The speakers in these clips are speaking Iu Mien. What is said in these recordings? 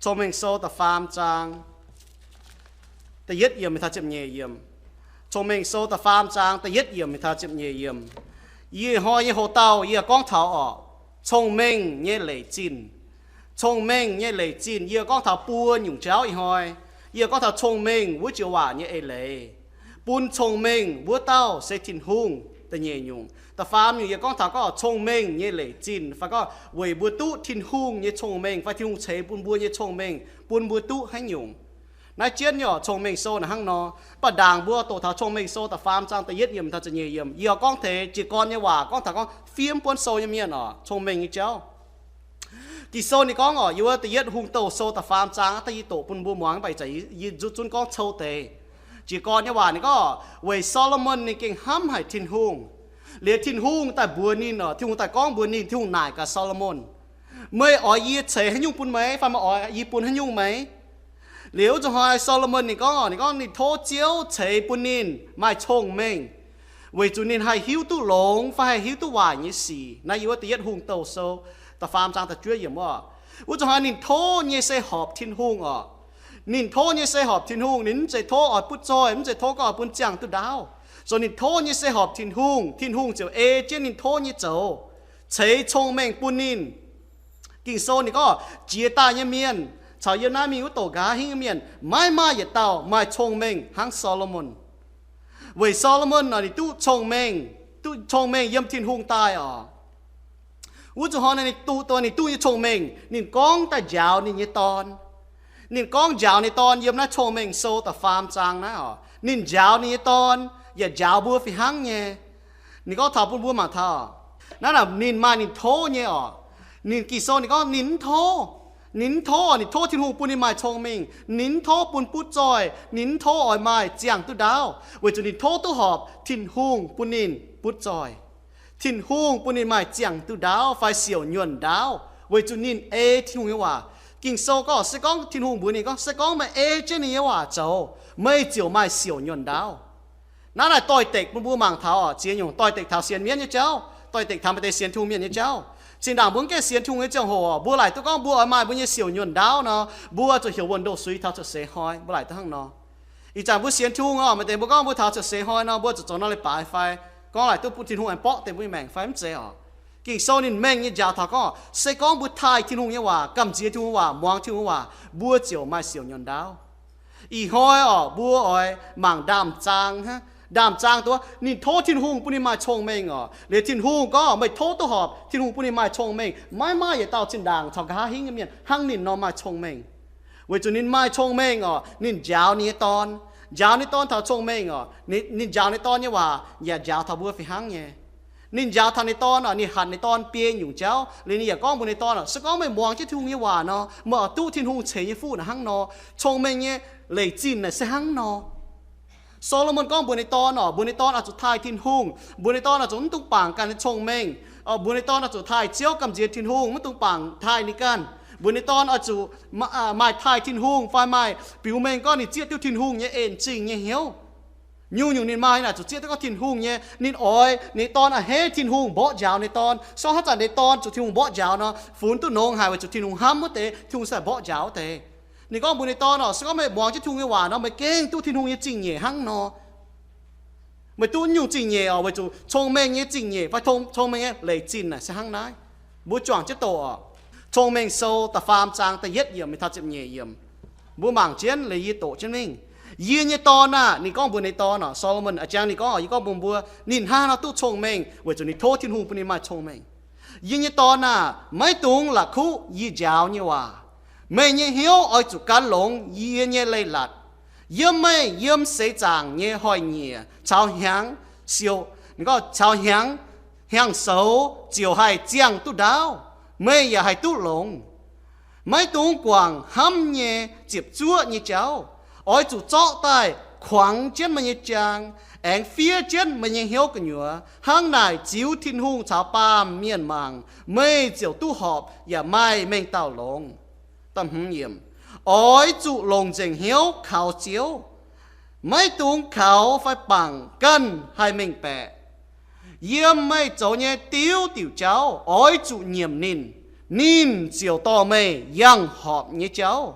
Cong-Mengh Sou da'faam zaang da'yietv yiemc mingh taux ziepc nyeic yiemc. Cong-Mengh Sou da'faam zaang da'yietv yiemc mingh taux ziepc nyeic yiemc. Yie hnoi nyei hoc-dauh yie gorngv taux orqc, cong-mengh nyei leic zinh. Cong-mengh nyei leic zinh, yie gorngv taux buo nyungc jauv ih hnoi. Yie gorngv taux cong-mengh wuov joux waac nyei eix leiz. Bun cong-mengh wuov dauh se Tin-Hungh, da'nyeic nyungc. Da'faam nyungc yie gorngv taux gorngv cong-mengh nyei leic zinh fai gorngv weic mbuo duqv Tin-Hungh nyei cong-mengh fai Tin-Hungh ceix bun mbuo nyei cong-mengh, bun mbuo duqv haaix nyungc. Naaiv jienv nyei orqc, Cong-Mengh Sou naaiv hnangv nor. Mv baac ndaangc mbuo doqc taux Cong-Mengh Sou da'faam zaang da'yietv yiemc taux ziepc nyeic yiemc, yie oix gorngv teix jiez gorn nyei waac, gorngv taux gorngv fiev buonv sou nyei mienh orqc, cong-mengh nyei jauv. Ging-Sou ninh gorngv orqc, yiem wuov da'yietv Hungh Douh Sou da'faam zaang, da'yietv doqc bun mbuo muangx, mv baac ih zanc yie zunv zunv gorngv cou deix. Jiez gorn nyei waac ninh gorngv, weic Saa^lo^morn ninh gengh hnamv haic Tin-Hungh. Liuz Tin-Hungh daaih mbuox ninh orqc, Tin-Hungh daaih gorngv mbuox ninh, Tin-Hungh naaic gaax Saa^lo^morn, meih oix yie ceix haaix nyungc bun meih, fai meih oix yie bun haaix nyungc meih? Liuz wuov zuqc hnoi Saa^lo^morn ninh gorngv orqc, ninh gorngv ninh tov Ziouv ceix bun ninh maaih cong-mengh, weic zuqc ninh haih hiuv duqv longx fai haih hiuv duqv waaic nyei sic. Naaiv yiem wuov da'yietv Hungh Douh Sou da'faam zaang da'juov yiemc orqc. Wuov zuqc hnoi ninh tov nyei se horpc Tin-Hungh orqc. Ninh tov nyei se horpc Tin-Hungh, ninh mv zeiz tov oix butv zoih, mv zeiz tov gorngv oix bun ziangh duqv ndaauv. Zoux ninh tov nyei se horpc Tin-Hungh, Tin-Hungh ziouc ei jienv ninh tov nyei zoux, ceix cong-mengh bun ninh. Ging-Sou ninh gorngv jiex daaih nyei mienh caux yiem naaiv mingh wuov douc nqa'haav hingv nyei mienh maiv maaih yietc dauh maaih cong-mengh hnangv Saa^lo^morn. Weic Saa^lo^morn orqc, ninh duqv cong-mengh, duqv cong-mengh yiem Tin-Hungh daaih orqc. Wuov zuqc hnoi ninh duqv, duqv ninh duqv nyei cong-mengh, ninh gorngv daaih njaaux ninh nyei dorn. Ninh gorngv njaaux ninh dorn yiem naaiv Cong-Mengh Sou da'faam zaang naaiv orqc. Ninh njaaux ninh nyei dorn yaac njaaux mbuo fih hnangv nyei. Ninh gorngv taux bun mbuo mangc taux, naaiv naaic ninh maaih ninh tov nyei orqc. Ninh Ging-Sou ninh gorngv ninh mv tov, ninh mv tov, ninh tov Tin-Hungh bun ninh maaih cong-mengh, ninh mv tov bun butv zoih, ninh mv tov oix maaih ziangh duqv ndaauv, weic zuqc ninh tov duqv horpc Tin-Hungh bun ninh butv zoih. Tin-Hungh bun ninh maaih ziangh duqv ndaauv fai siouc nyuonh ndaauv, weic zuqc ninh ei Tin-Hungh nyei waac. Ging-Sou gorngv, se gorngv Tin-Hungh mbuox ninh gorngv, se gorngv meih ei jienv ninh nyei waac zoux, meih ziouc maaih siouc nyuonh ndaauv. Naaiv naaic doix-dekc bun mbuo mangc taux orqc, ziex nyungc doix-dekc taux sienx mienv nyei jauv, doix-dekc taux maaih deix sienx Tin-Hungh mienh nyei jauv. Zinh ndaangc mbuo mv gaengh sienx Tin-Hungh nyei ziangh hoc orqc, mbuo laaic duqv gorngv mbuo oix maaih mbuo nyei siouc nyuonh ndaauv nor, mbuo zuqc heuc wuonh ndoh suiv taux cuotv seix hnoi, mbuo laaic duqv hnangv nor. Ih zanc mbuo sienx Tin-Hungh orqc, maaih deix mbuo gorngv mbuo taux cuotv seix hnoi nor, mbuo zuqc zoux nor leiz-baaix fai gorngv laaic duqv bun Tin-Hungh aengx borqv deix mbuo nyei maengc fai mv zeiz orqc. Ging-Sou ninh mengh nyei njaaux taux gorngv, se gorngv mbuo taaih Tin-Hungh nyei waac, gamh nziex Tin-Hungh waac, muangx Tin-Hungh waac, mbuo ziouc maaih siouc nyuonh ndaauv. Ih hnoi orqc, mbuo oix mangc ndaamv-zaang hnangv. Ndaamv-zaang duqv ninh tov Tin-Hungh bun ninh maaih cong-mengh orqc. Liuz Tin-Hungh gorngv meih tov duqv horpc Tin-Hungh bun ninh maaih cong-mengh, maiv maaih yietc dauh zinh ndaangc caux nqa'haav hingv nyei mienh hnangv ninh nor maaih cong-mengh. Weic zuqc ninh maaih cong-mengh orqc, ninh njaaux ninh nyei dorn. Njaaux ninh dorn taux cong-mengh orqc, ninh, ninh njaaux ninh dorn nyei waac yaac njaaux taux mbuo fih hnangv nyei. Ninh njaaux taux ninh dorn orqc, ninh hatc ninh dorn biei nyungc jauv. Liuz ninh yaac gorngv mbuox ninh dorn orqc, se gorngv meih muangx jienv Tin-Hungh nyei waac nor, meih oix duqv Tin-Hungh ceix nyei fuqv naaic hnangv nor. Cong-mengh nyei leic zinh naaic se hnangv nor. Saa^lo^morn gorngv mbuox ninh dorn orqc, mbuox ninh dorn oix zuqc taaih Tin-Hungh, mbuox ninh dorn oix zuqc mv dungx bangc ganh nyei cong-mengh, mbuox ninh dorn oix zuqc taaih Ziouv gamh nziex Tin-Hungh, mv dungx bangc taaih ninh ganh. Mbuox ninh dorn oix zuqc maaih taaih Tin-Hungh fai maaih biux mengh gorngv ninh zieqv duqv Tin-Hungh nyei en-zingh nyei hnyouv. Nyungc-nyungc ninh maaih naaic zuqc zieqv duqv gorngv Tin-Hungh nyei, ninh oix ninh dorn a'hneiv Tin-Hungh mborqv njaaux ninh dorn. Se gorngv haaix zanc ninh dorn zuqc Tin-Hungh mborqv njaaux nor, funx duqv nongx haic weic zuqc Tin-Hungh hnamv wuov deix, Tin-Hungh se mborqv njaaux wuov deix. Ninh gorngv mbuox ninh dorn orqc, se gorngv meih muangx jienv Tin-Hungh nyei waac nor, meih gengh duqv Tin-Hungh nyei zingh nyeic hnangv nor. Meih duqv nyungc zingh nyeic orqc, weic zuqc cong-mengh nyei zingh nyeic fai cong-mengh nyei leic zinh naaic se hnangv naaiv. Mbuo juangc jienv doqc orqc. Cong-Mengh Sou da'faam zaang da'yietv yiemc mingh taux ziepc nyeic yiemc. Mbuo mangc jienv liuz yie doqc jienv mingh. Yie nyei dorn aah! Ninh gorngv mbuox ninh dorn orqc, Saa^lo^morn a'jang ninh gorngv orqc, yie gorngv mbuox mbuo, ninh hnangv haaix nor duqv cong-mengh, weic zuqc ninh tov Tin-Hungh bun ninh maaih cong-mengh. Yie nyei dorn aah! Maiv dungx la'kuqv yie njaaux nyei waac. Meih nyei hnyouv oix zuqc gan longx yie nyei leiz-latc. Yiem meih yiem seix zaangc nyei hnoi-nyieqc caux hnyangx siou, ninh gorngv caux hnyangx, hnyangx-soux ziouc haih ziangh duqv ndaauv, meih yaac haih duqv longx. Maiv dungx guangc hnamv nyei ziepc zuoqv nyei jauv. Oix zuqc zorqv daaih kuangx jienv meih nyei jaang, aengx fiev jienv meih nyei hnyouv gu'nyuoz. Hnangv naaic ziux Tin-Hungh caux baamh mienh mangc, meih ziouc duqv horpc yaac maaih mengh dauh longx. Oix zuqc longc nzengc hnyouv kaux Ziouv. Maiv dungx kaux fai bangc ganh haih mengh baeqc. Yiem meih zoux nyei diuv diuc jauv oix zuqc nyiemc ninh. ninh ziouc dorh meih yangh horpc nyei jauv.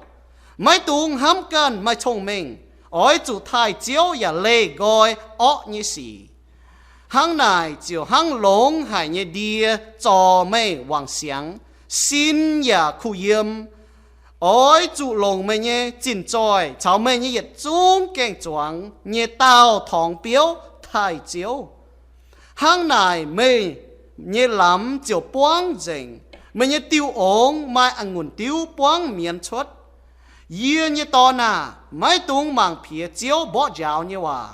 Maiv dungx hnamv ganh maaih cong-mengh, oix zuqc taaih Ziouv yaac leih nqoi orqv nyei sic. Hnangv naaic ziouc hnangv longx haic nyei ndie zorc meih wangc siangx, sin yaac kuh yiem. Oix zuqc longc meih nyei zinh zoih caux meih nyei yietc zungv gaeng-zuangx nyei daauh torngx biouv taaih Ziouv. Hnangv naaic meih nyei lamz ziouc buangv nzengc, meih nyei diuh ongx maaih a'ngunc diuv buangv mienz cuotv. Yie nyei dorn aah! Maiv dungx mangc piex Ziouv mborqv njaaux nyei waac,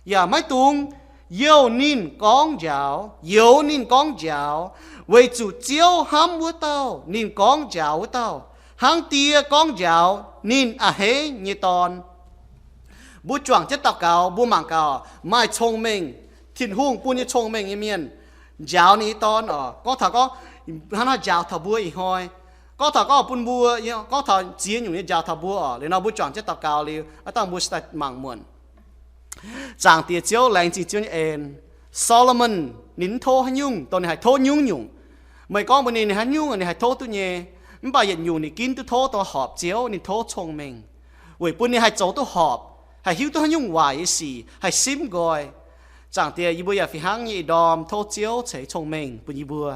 yaac maiv dungx youh ninh gorngv njaaux, youx ninh gorngv njaaux, weic zuqc Ziouv hnamv wuov dauh ninh gorngv njaaux wuov dauh, hnangv die gorngv njaaux ninh a'hneiv nyei dorn. Mbuo juangc jienv daux gaux, mbuo mangc gaax, maaih cong-mengh, Tin-Hungh bun nyei cong-mengh nyei mienh njaaux ninh nyei dorn oc. Gorngv taux gorngv, hnangv naaiv njaaux taux mbuo ih hnoi, gorngv taux gorngv bun mbuo, gorngv taux ziex nyungc nyei njaaux taux mbuo oc. Liuz nor mbuo juangc jienv daux gaux liuz, aav dangh mbuo se daaih mangc muonc. Zaangc Diex Ziouv, laengz zingh Ziouv nyei en. Solomon ninh mv tov haaix nyungc, dongh ninh haih tov nyungc-nyungc. Meih gorngv mbuox ninh, ninh haaix nyungc ninh haih tov duqv nyei. Mv baac yietc nyungc ninh ginv duqv tov dongh horpc Ziouv, ninh tov cong-mengh, weic bun ninh haih zoux duqv horpc, haih hiuv duqv haaix nyungc waaic nyei sic, haih simv nqoi. Zaangc Diex, yie mbuo yaac fih hnangv nyei ih ndorm tov Ziouv ceix cong-mengh bun yie mbuo,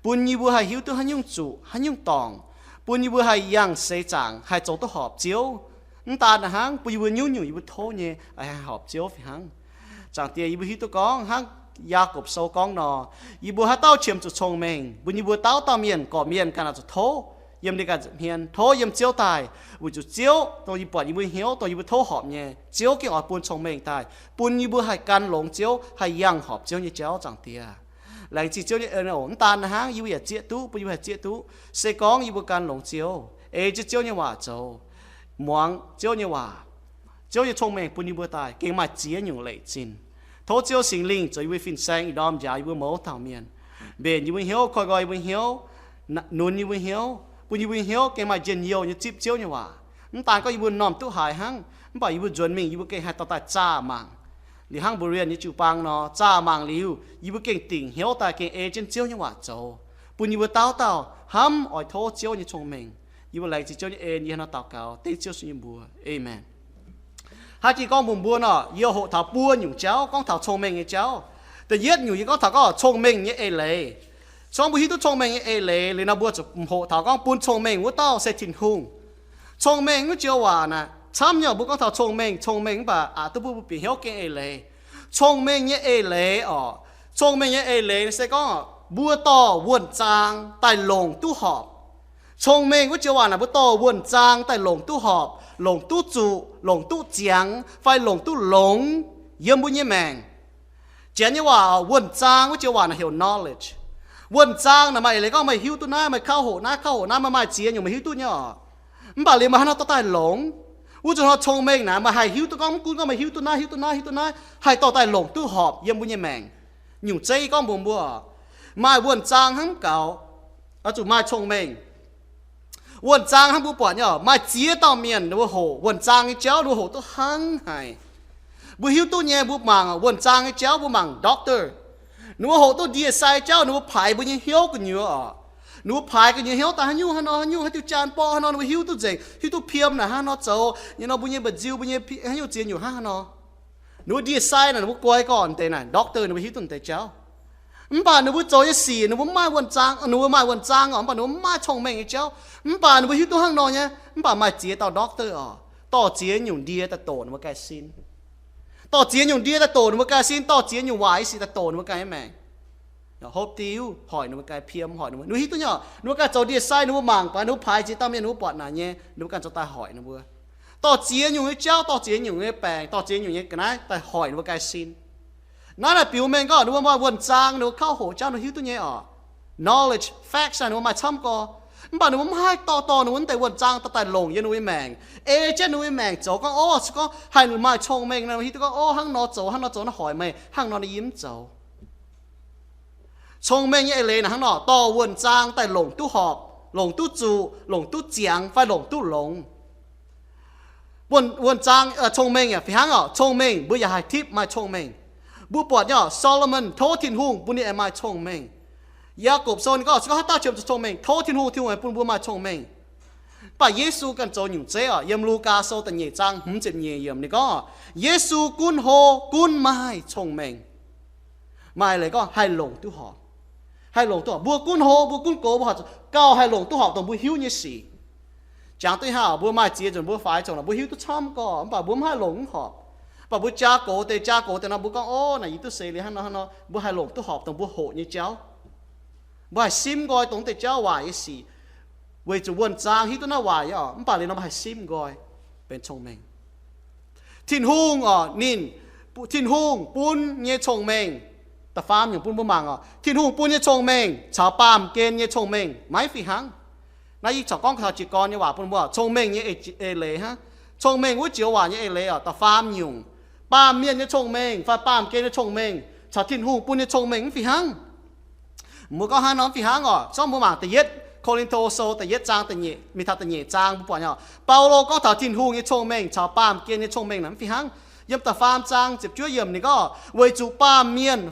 bun yie mbuo haih hiuv duqv haaix nyungc zuqc, haaix nyungc dorngc, bun yie mbuo haih yangh seix zaangc haih zoux duqv horpc Ziouv. Mv daan hnangv, bun yie mbuo nyungc-nyungc yie mbuo tov nyei haih horpc Ziouv fih hnangv. Zaangc Diex, yie mbuo hiuv duqv gorngv hnangv Yaagorpc Sou gorngv nor, yie mbuo haaix dauh qiemx zuqc cong-mengh, mbuo nyei mbuo dauh dauh mienh gorqv-mienh ganh oix zuqc tov yiem ninh ganh nza'hmien, tov yiem Ziouv daaih, weic zuqc Ziouv dongh yie buatc yie mbuo hnyouv, dongh yie mbuo tov horpc nyei, Ziouv gengh oix bun cong-mengh daaih, bun yie mbuo haih gan longx Ziouv, haih yangh horpc Ziouv nyei jauv. Zaangc Diex, laengz zingh Ziouv nyei en oc. Mv daan hnangv, yie mbuo yaac zieqv duqv, bun yie mbuo haih zieqv duqv, se gorngv yie mbuo gan longx Ziouv, ei jienv Ziouv nyei waac zoux, muangx Ziouv nyei waac, Ziouv nyei cong-mengh bun yie mbuo daaih gengh maaih ziex nyungc leic zinh. Tov Ziouv Singx Lingh zoux yie mbuo fin-saeng ih ndorm njaaux yie mbuo mouz dauh mienh, mbenc yie mbuo hnyouv, koi nqoi yie mbuo hnyouv, nunc yie mbuo hnyouv, bun yie mbuo hnyouv gengh maaih njien-youh nyei zipv Ziouv nyei waac. Mv daan gorngv yie mbuo m'normh duqv haiz hnangv, mv baac yie mbuo nzuonx mingh yie mbuo gengh haih dorh daaih zaah mangc. Liuz hnangv Berean nyei jiu-baang nor, zaah mangc liuz yie mbuo gengh dingc hnyouv daaih gengh ei jienv Ziouv nyei waac zoux, bun yie mbuo dauh dauh hnamv oix tov Ziouv nyei cong-mengh. Yie mbuo laengz zingh Ziouv nyei en, yie hnangv naaiv daux gaux dengv Ziouv Yesu nyei mbuox, aamen. Hnangv jiex gorngv mbuox mbuo nor, yie hoqc taux buo nyungc jauv, gorngv taux cong-mengh nyei jauv. Da'yietv nyungc yie gorngv taux gorngv cong-mengh nyei eix leiz. Cong mbuo hiuv duqv cong-mengh nyei eix leiz liuz nor, mbuo zuqc hoqc taux gorngv bun cong-mengh wuov dauh se Tin-Hungh. Cong-mengh wuov joux waac naaic camv nyei, mbuo gorngv taux cong-mengh, cong-mengh mv baac aqc duqv bun mbuo bieqc hnyouv gengh eix leiz. Cong-mengh nyei eix leiz oc, cong-mengh nyei eix leiz se gorngv mbuo dorh wuonh zaang daaih longc duqv horpc. Cong-mengh wuov joux waac naaic mbuo dorh wuonh zaang daaih longc duqv horpc, longc duqv zuqc, longc duqv ziangx fai longc duqv longx yiem mbuo nyei maengc. Janx nyei waac, wuonh zaang wuov joux waac naaic heuc knowledge. Wuonh zaang naaic maaih eix leiz gorngv meih hiuv duqv naaiv, meih kauv hoqc naaiv, kauv hoqc naaiv, meih maaih ziex nyungc meih hiuv duqv nyei oc. Mv baac liuz meih haaix nor dorh daaih longx? Wuov zuqc hnoi cong-mengh naaic meih haih hiuv duqv gorngv mv gunv gorngv meih hiuv duqv naaiv, hiuv duqv naaiv, hiuv duqv naaiv, haih dorh daaih longc duqv horpc yiem mbuo nyei maengc. Nyungc zeiv gorngv mbuox mbuo, maaih wuonh zaang hnangv mv gaux, oix zuqc maaih cong-mengh. Wuonh zaang hnangv mbuo buatc nyei, maaih ziex dauh mienh ninh mbuo hoqc wuonh zaang nyei jauv, ninh mbuo hoqc duqv hnangv haic. Mbuo hiuv duqv nyei, mbuo mangc wuonh zaang nyei jauv, mbuo mangc doctor. Ninh mbuo hoqc duqv ndie-sai jauv, ninh mbuo paaix mbuo nyei hnyouv gu'nyuoz oc. Ninh mbuo paaix gu'nyuoz hnyouv daaih haaix nyungc haaix nor, haaix nyungc haaix diuh jaan borqv haaix nor, ninh mbuo hiuv duqv nzengc, hiuv duqv piem naaic hnangv nor zoux, nyei nor mbuo nyei mba'nziu, mbuo nyei haaix nyungc ziex nyungc hnangv haaix nor. Ninh mbuo ndie-sai naaic, ninh mbuo guai gorn deix naaic doctor, ninh mbuo hiuv duqv deix jauv. Mv baac ninh mbuo zoux nyei sic, ninh mbuo mv maaih wuonh zaang, ninh mbuo maaih wuonh zaang oc, mv baac ninh mbuo mv maaih cong-mengh nyei jauv. Mv baac ninh mbuo hiuv duqv hnangv nor nyei, mv baac maaih ziex dauh doctor oc, dorh ziex nyungc ndie daaih doqc ninh mbuo ganh sin. Dorh ziex nyungc ndie daaih doqc ninh mbuo ganh sin, dorh ziex nyungc waaic nyei sic daaih doqc ninh mbuo ganh nyei maengc. Hopv diuv, hoic ninh mbuo ganh, piem hoic ninh mbuo. Ninh mbuo hiuv duqv nyei oc, ninh mbuo ganh zoux ndie-sai, ninh mbuo mangc baac ninh mbuo paaix ziex dauh mienh, ninh mbuo buatc naaic nyei, ninh mbuo ganh zoux daaih hoic ninh mbuo. Dorh ziex nyungc nyei jauv, dorh ziex nyungc nyei baengc, dorh ziex nyungc nyei ga'naaiv daaih hoic ninh mbuo ganh sin. Naaiv naaic biux mengh gorngv ninh mbuo maaih wuonh zaang, ninh mbuo kauv hoqc jauv, ninh mbuo hiuv duqv nyei oc. Knowledge, facts naaic ninh mbuo maaih camv gorx. Mv baac ninh mbuo mv haih dorh, dorh ninh mbuo naaiv deix wuonh zaang daaih, daaih longc yiem ninh mbuo nyei maengc, ei jienv ninh mbuo nyei maengc zoux. Gorngv, o, se gorngv haih maaih cong-mengh nor, hiuv duqv gorngv, o, hnangv nor zoux, hnangv nor zoux, naaiv hoic meih, hnangv nor ninh yie mv zoux. Cong-mengh nyei eix leiz naaic hnangv nor, dorh wuonh zaang daaih longc duqv horpc, longc duqv zuqc, longc duqv ziangx fai longc duqv longx. Wuonh, wuonh zaang, cong-mengh yaac fih hnangv oc. Cong-mengh mbuo yaac haih tipv maaih cong-mengh. Mbuo buatc nyei oc, Solomon tov Tin-Hungh bun ninh aengx maaih cong-mengh. Yaagorpc Sou ninh gorngv, se gorngv haaix dauh qiemx zuqc cong-mengh, tov Tin-Hungh, Tin-Hungh bun mbuo maaih cong-mengh. Mv baac Yesu ganh zoux nyungc zeiv oc. Yiem Lugaa Sou da'nyeic zaang hmz ziepc nyeic yiemc ninh gorngv, Yesu gunv hlo gunv maaih cong-mengh. Maaih leiz gorngv haih longc duqv horpc. Haih longc duqv horpc. Mbuo gunv hlo, mbuo gunv gox, mbuo horpc gauh haih longc duqv horpc dongh mbuo hiuv nyei sic. Jangx duqv hnangv, mbuo maaih ziex nzunc mbuo faix cong-mengh, mbuo hiuv duqv camv gorqv, mv baac mbuo mv haih longc duqv horpc. Mv baac mbuo jaa gox deix, jaa gox deix nor mbuo gorngv, ov, naaic yie duqv seix liuz hnangv nor hnangv nor, mbuo haih longc duqv horpc dongh mbuo hoqc nyei jauv. Mbuo haih simv nqoi dongh deix jauv waaic nyei sic, weic zuqc wuonh zaang hiuv duqv naaiv waaic nyei oc. Mv baac liuz nor mbuo haih simv nqoi benx cong-mengh. Tin-Hungh oc, ninh, Tin-Hungh bun nyei cong-mengh, da'faam nyungc bun mbuo mangc oc. Tin-Hungh bun nyei cong-mengh caux baamh gen nyei cong-mengh maiv fih hnangv. Naaiv yie corc gorngv taux jiez gorn nyei waac bun mbuo, cong-mengh nyei eix, eix leiz hnangv. Cong-mengh wuov joux waac nyei eix leiz oc, da'faam nyungc, baamh mienh nyei cong-mengh fai baamh gen nyei cong-mengh caux Tin-Hungh bun nyei cong-mengh mv fih hnangv. Mbuo gorngv hnangv nor mv fih hnangv oc. Zorqv mbuo mangc da'yietv Ko^lin^to Sou da'yietv zaang, mingh taux da'nyeic zaang mbuo buatc nyei oc. Baulo gorngv taux Tin-Hungh nyei cong-mengh caux baamh gen nyei cong-mengh naaic mv fih hnangv. Yiem da'faam zaang ziepc juov yiemc ninh gorngv, weic zuqc baamh mienh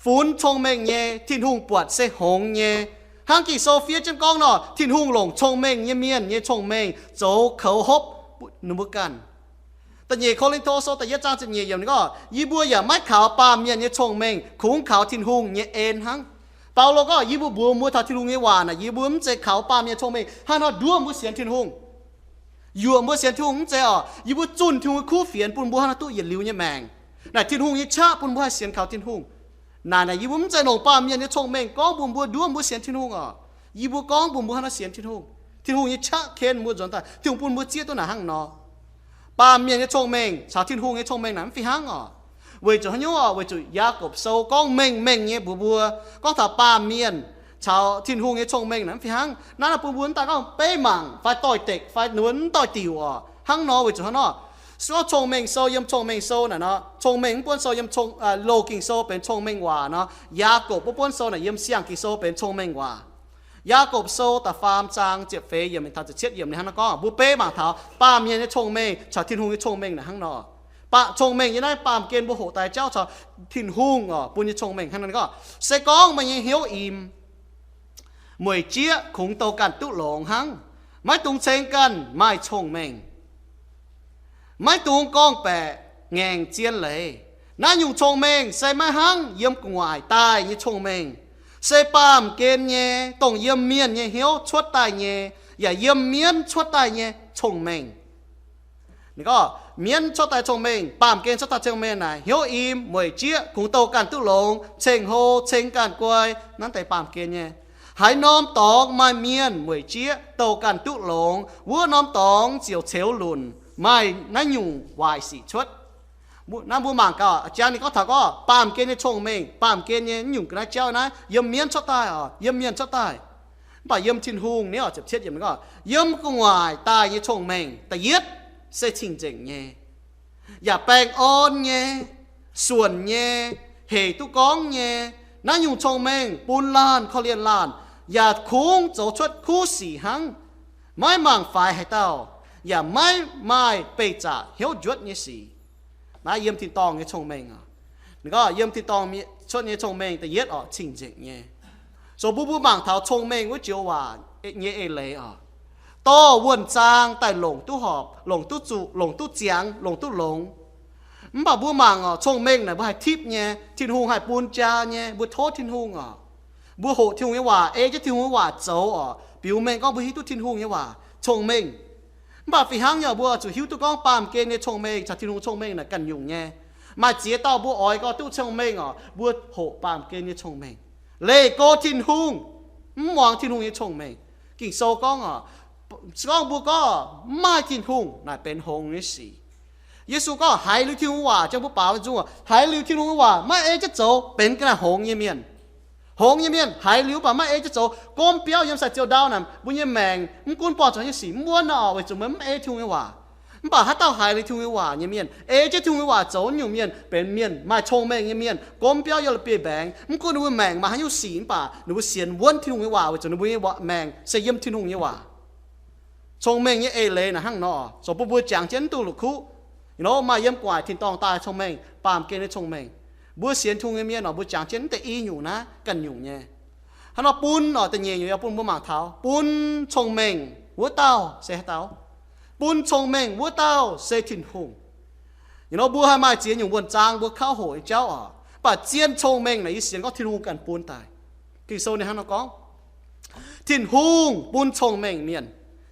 funx cong-mengh nyei, Tin-Hungh buatc se hngongx nyei. Hnangv Ging-Sou fiev jienv gorngv nor, Tin-Hungh longc cong-mengh nyei mienh nyei cong-mengh zoux koux hopv ninh mbuo ganh. Da'nyeic Ko^lin^to Sou da'yietv zaang ziepc nyeic yiemc ninh gorngv, yie mbuo yaac maiv kaux baamh mienh nyei cong-mengh, kungx kaux Tin-Hungh nyei en hnangv. Baulo gorngv, yie mbuo mbuox mbuo taux Tin-Hungh nyei waac naaic, yie mbuo mv zeiz kaux baamh mienh cong-mengh hnangv nor nduov mbuo sienx Tin-Hungh. Yuoqc mbuo sienx Tin-Hungh mv zeiz oc. Yie mbuo zunh Tin-Hungh nyei kuv fienx bun mbuo hnangv nor duqv yietc liuz nyei maengc. Naaic Tin-Hungh nyei qaqv bun mbuo haih sienx kaux Tin-Hungh. Naaic naaic yie mbuo mv zeiz longc baamh mienh nyei cong-mengh gorngv mbuox mbuo nduov mbuo sienx Tin-Hungh oc. Yie mbuo gorngv mbuox mbuo hnangv nor sienx Tin-Hungh. Tin-Hungh nyei qaqv ken mbuo nzuonx daaih, Tin-Hungh bun mbuo zieqv duqv naaic hnangv nor. Baamh mienh nyei cong-mengh caux Tin-Hungh nyei cong-mengh naaic mv fih hnangv oc. Weic zuqc haaix nyungc oc? Weic zuqc Yaagorpc Sou gorngv mengh mengh nyei mbuox mbuo, gorngv taux baamh mienh caux Tin-Hungh nyei cong-mengh naaic mv fih hnangv. Naaiv bun mbuo mv daaih gorngv beiv mangc fai doix-dekc fai ninh mbuo mv doix-diuc oc. Hnangv nor weic zuqc hnangv nor, se gorngv Cong-Mengh Sou, yiem Cong-Mengh Sou naaic nor, Cong-Mengh mv buonv sou yiem Cong, Loz-Ging Sou benx Cong-Mengh Waac nor, Yaagorpc mv buonv sou naaic yiem Siang-Ging Sou benx Cong-Mengh Waac. Yaagorpc Sou da'faam zaang ziepc feix yiemc taux ziepc cietv yiemc ninh hnangv nor gorngv, mbuo beiv mangc taux baamh mienh nyei cong-mengh caux Tin-Hungh nyei cong-mengh naaic hnangv nor. Baamh cong-mengh nyei naaiv baamh gen mbuo hoqc daaih jauv caux Tin-Hungh oc bun nyei cong-mengh hnangv nor gorngv, se gorngv meih nyei hnyouv imx, mueic jieqv kungx douh ganh duqv longx hnangv. Maiv dungx ceng ganh maaih cong-mengh. Maiv dungx gorngv-baeqc ngaengc zien leiz. Naaiv nyungc cong-mengh se maiv hnangv yiem gu'nguaaic daaih nyei cong-mengh, se baamh gen nyei, dongh yiem mienh nyei hnyouv cuotv daaih nyei, yaac yiem mienv cuotv daaih nyei cong-mengh. Ninh gorngv mienv cuotv daaih cong-mengh, baamh gen cuotv daaih cong-mengh naaic, hnyouv imx, mueic jieqv, kungx douh ganh duqv longx, ceng-hlo, ceng ganh guai, naaiv deix baamh gen nyei. Haaix norm dorngx maaih mienh mueic jieqv douh ganh duqv longx, wuov norm dorngx ziouc ceux lunc, maaih naaiv nyungc waaic sic cuotv. Naaiv mbuo mangc gaax, jangx ninh gorngv taux gorngv baamh gen nyei cong-mengh, baamh gen nyei nyungc ga'naaiv jauv naaiv yiem mienv cuotv daaih oc, yiem mienh cuotv daaih. Mv baac yiem Tin-Hungh ni, ziepc cietv yiemc gorngv, yiem gu'nguaaic daaih nyei cong-mengh, da'yietv se cing-nzengc nyei, yaac baengh orn nyei, suonc nyei, hec duqv gorngv nyei. Naaiv nyungc cong-mengh bun laanh korv-lienh laanh, yaac kungx zoux cuotv kuv sic hnangv, maiv mangc faix haaix dauh, yaac maiv maaih beih zaqc hnyouv njuotv nyei sic. Naaiv yiem tin-dorngh nyei cong-mengh oc. Ninh gorngv yiem tin-dorngh cuotv nyei cong-mengh da'yietv oc, cing-nzengc nyei. Zoux bun mbuo mangc taux cong-mengh wuov joux waac nyei eix leiz oc. Dorh wuonh zaang daaih longc duqv horpc, longc duqv zuqc, longc duqv ziangx, longc duqv longx. Mv baac mbuo mangc oc, cong-mengh naaic mbuo haih tipv nyei, Tin-Hungh haih bun jaa nyei, mbuo tov Tin-Hungh oc. Mbuo hoqc Tin-Hungh nyei waac, ei jienv Tin-Hungh nyei waac zoux oc, biux mengh gorngv mbuo hiuv duqv Tin-Hungh nyei waac, cong-mengh. Mv baac fih hnangv nyei, mbuo zuqc hiuv duqv gorngv baamh gen nyei cong-mengh caux Tin-Hungh cong-mengh naaic ganh nyungc nyei. Maaih ziex dauh mbuo oix gau duqv cong-mengh oc, mbuo hoqc baamh gen nyei cong-mengh, leih go Tin-Hungh, mv muangx Tin-Hungh nyei cong-mengh. Ging-Sou gorngv oc, se gorngv mbuo gorngv mv maaih Tin-Hungh, naaic benx hngongx nyei sic. Yesu gorngv haiz liuz Tin-Hungh waac, ziangh mbuo baaux nzung, haiz liuz Tin-Hungh waac maiv ei jienv zoux benx ga'naaiv hngongx nyei mienh. Hngongx nyei mienh haiz liuz mv baac maiv ei jienv zoux, gomv biauv yiem sai-ziou ndau naaic, mbuo nyei maengc mv gunv buangh zuqc haaix nyungc sic mv wuonv nor, weic zuqc meih mv ei Tin-Hungh nyei waac. Mv baac haaix dauh haiz liuz Tin-Hungh nyei waac nyei mienh, ei jienv Tin-Hungh nyei waac zoux nyungc mienh benx mienh maaih cong-mengh nyei mienh, gomv biauv yiem la'bieiv-mbaengx, mv gunv ninh mbuo maengc maaih haaix nyungc sic mv baac ninh mbuo sienx wuonv Tin-Hungh nyei waac, weic zuqc ninh mbuo nyei maengc se yiem Tin-Hungh nyei waac. Cong-mengh nyei eix leiz naaic hnangv nor, zoux bun mbuo jangx jienv mv duqv la'kuqv. Maaih yiem gu'nguaaic tin-dorngh daaih cong-mengh, baamh gen nyei cong-mengh. Mbuo sienx Tin-Hungh nyei mienh oc, mbuo jangx jienv mv deix i nyungc naaiv ganh nyungc nyei. Hnangv nor bun oc, da'nyeic nyungc yaac bun mbuo mangc taux bun cong-mengh wuov dauh se haaix dauh? Bun cong-mengh wuov dauh se Tin-Hungh. Ih nor mbuo haih maaih ziex nyungc wuonh zaang mbuo kauv hoqc nyei jauv oc. Mv baac zien cong-mengh naaic yie sienx gorngv Tin-Hungh ganh bun daaih. Ging-Sou ninh hnangv nor gorngv, Tin-Hungh bun cong-mengh mienh.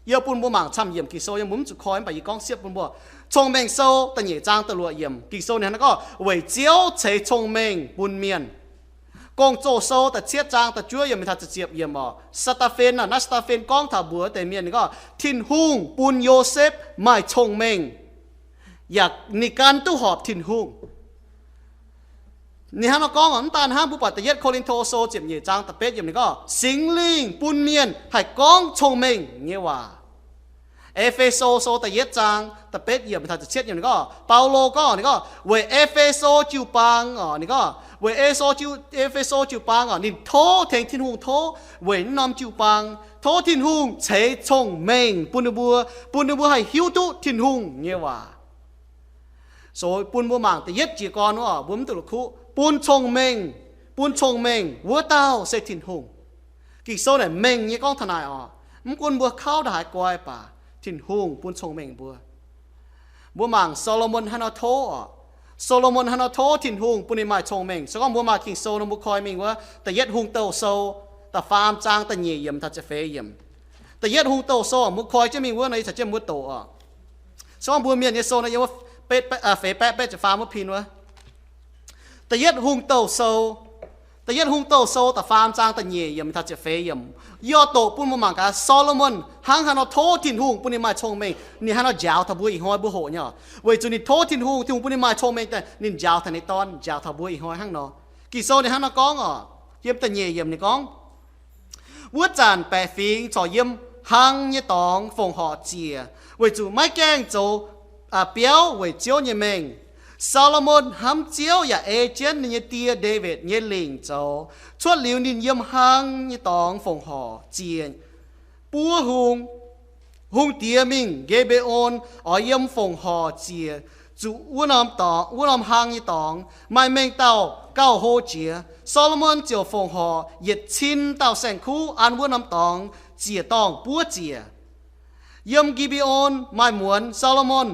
Yie bun mbuo mangc camv yiemc Ging-Sou, yie mbuo mv zuqc koi, mv baac yie gorngv siepv bun mbuo. Cong-Mengh Sou da'nyeic zaang da'luoqc yiemc, Ging-Sou ninh hnangv nor gorngv, weic Ziouv ceix cong-mengh bun mienh. Gong-Zoh Sou da'cietv zaang da'juov yiemc taux da'ziepc yiemc oc, Saa^taa^fen, naaiv Saa^taa^fen gorngv taux mbuox deix mienh ninh gorngv, Tin-Hungh bun Yosepv maaih cong-mengh, yaac ninh gan duqv horpc Tin-Hungh. Ninh hnangv nor gorngv oc, mv daan hnangv, mbuo buatc da'yietv Ko^lin^to Sou ziepc nyeic zaang da'betv yiemc ninh gorngv, Singx Lingh bun mienh haih gorngv cong-mengh nyei waac. E^fe^so Sou da'yietv zaang da'betv yiemc taux da'cietv yiemc ninh gorngv, Baulo gorngv, ninh gorngv weic E^fe^so jiu-baang oc, ninh gorngv weic E^fe^so jiu-baang oc, ninh tov tengx Tin-Hungh tov weic naaiv norm jiu-baang, tov Tin-Hungh ceix cong-mengh bun ninh mbuo, bun ninh mbuo haih hiuv duqv Tin-Hungh nyei waac. Sou bun mbuo mangc da'yietv jiez gorn wuov, mbuo mv duqv la'kuqv, bun cong-mengh, bun cong-mengh wuov dauh se Tin-Hungh. Ging-Sou naaic mengh nyei gorngv taux naaic oc. Mv gunv mbuo kauv ndongc haaix guai baac Tin-Hungh bun cong-mengh mbuo. Mbuo mangc Saa^lo^morn haaix nor tov oc. Saa^lo^morn haaix nor tov Tin-Hungh bun ninh maaih cong-mengh. Se gorngv mbuo maaih Ging-Sou nor mbuo koi mingh wuov, Da'yietv Hungh Douh Sou da'faam zaang da'nyeic yiemc taux ziepc feix yiemc. Da'yietv Hungh Douh Sou mbuo koi jienv mingh wuov nor, yie caux jienv mbuo doqc oc. Se gorngv mbuo Mienh nyei sou nor, yiem wuov feix baeqv betv ziepc faam wuov pin wuov. Da'yietv Hungh Douh Sou, Da'yietv Hungh Douh Sou da'faam zaang da'nyeic yiemc taux ziepc feix yiemc. Yie oix doqc bun mbuo mangc gaax Saa^lo^morn hnangv haaix nor tov Tin-Hungh bun ninh maaih cong-mengh, ninh haaix nor njaaux taux mbuo ih hnoi mbuo hoqc nyei oc. Weic zuqc ninh tov Tin-Hungh, Tin-Hungh bun ninh maaih cong-mengh daaih, ninh njaaux taux ninh Dorn, njaaux taux mbuo ih hnoi hnangv nor. Ging-Sou ninh hnangv nor gorngv oc, yiem da'nyeic yiemc ninh gorngv, Wuov zanc baeqc fingx corc yiem hlang nyei dorngx fongc horc ziec, weic zuqc maiv gaengh zoux biauv weic Ziouv nyei mengh. Saa^lo^morn hnamv Ziouv yaac ei jienv ninh nyei die, Ndaawitv, nyei lingc zoux. Cuotv liuz ninh yiem hlang nyei dorngx fongc horc ziec, buov hungh, hungh diex mingh Gi^mbe^on, oix yiem fongc horc ziec zuqc wuov norm dorngx, wuov norm hlang nyei dorngx, maaih mengh dauh gauh hlo jiex. Saa^lo^morn ziouc fongc horc yietc cin dauh saeng-kuv an wuov norm dorngx ziec-dorngh buov ziec. Yiem Gi^mbe^on maaih muonz Saa^lo^morn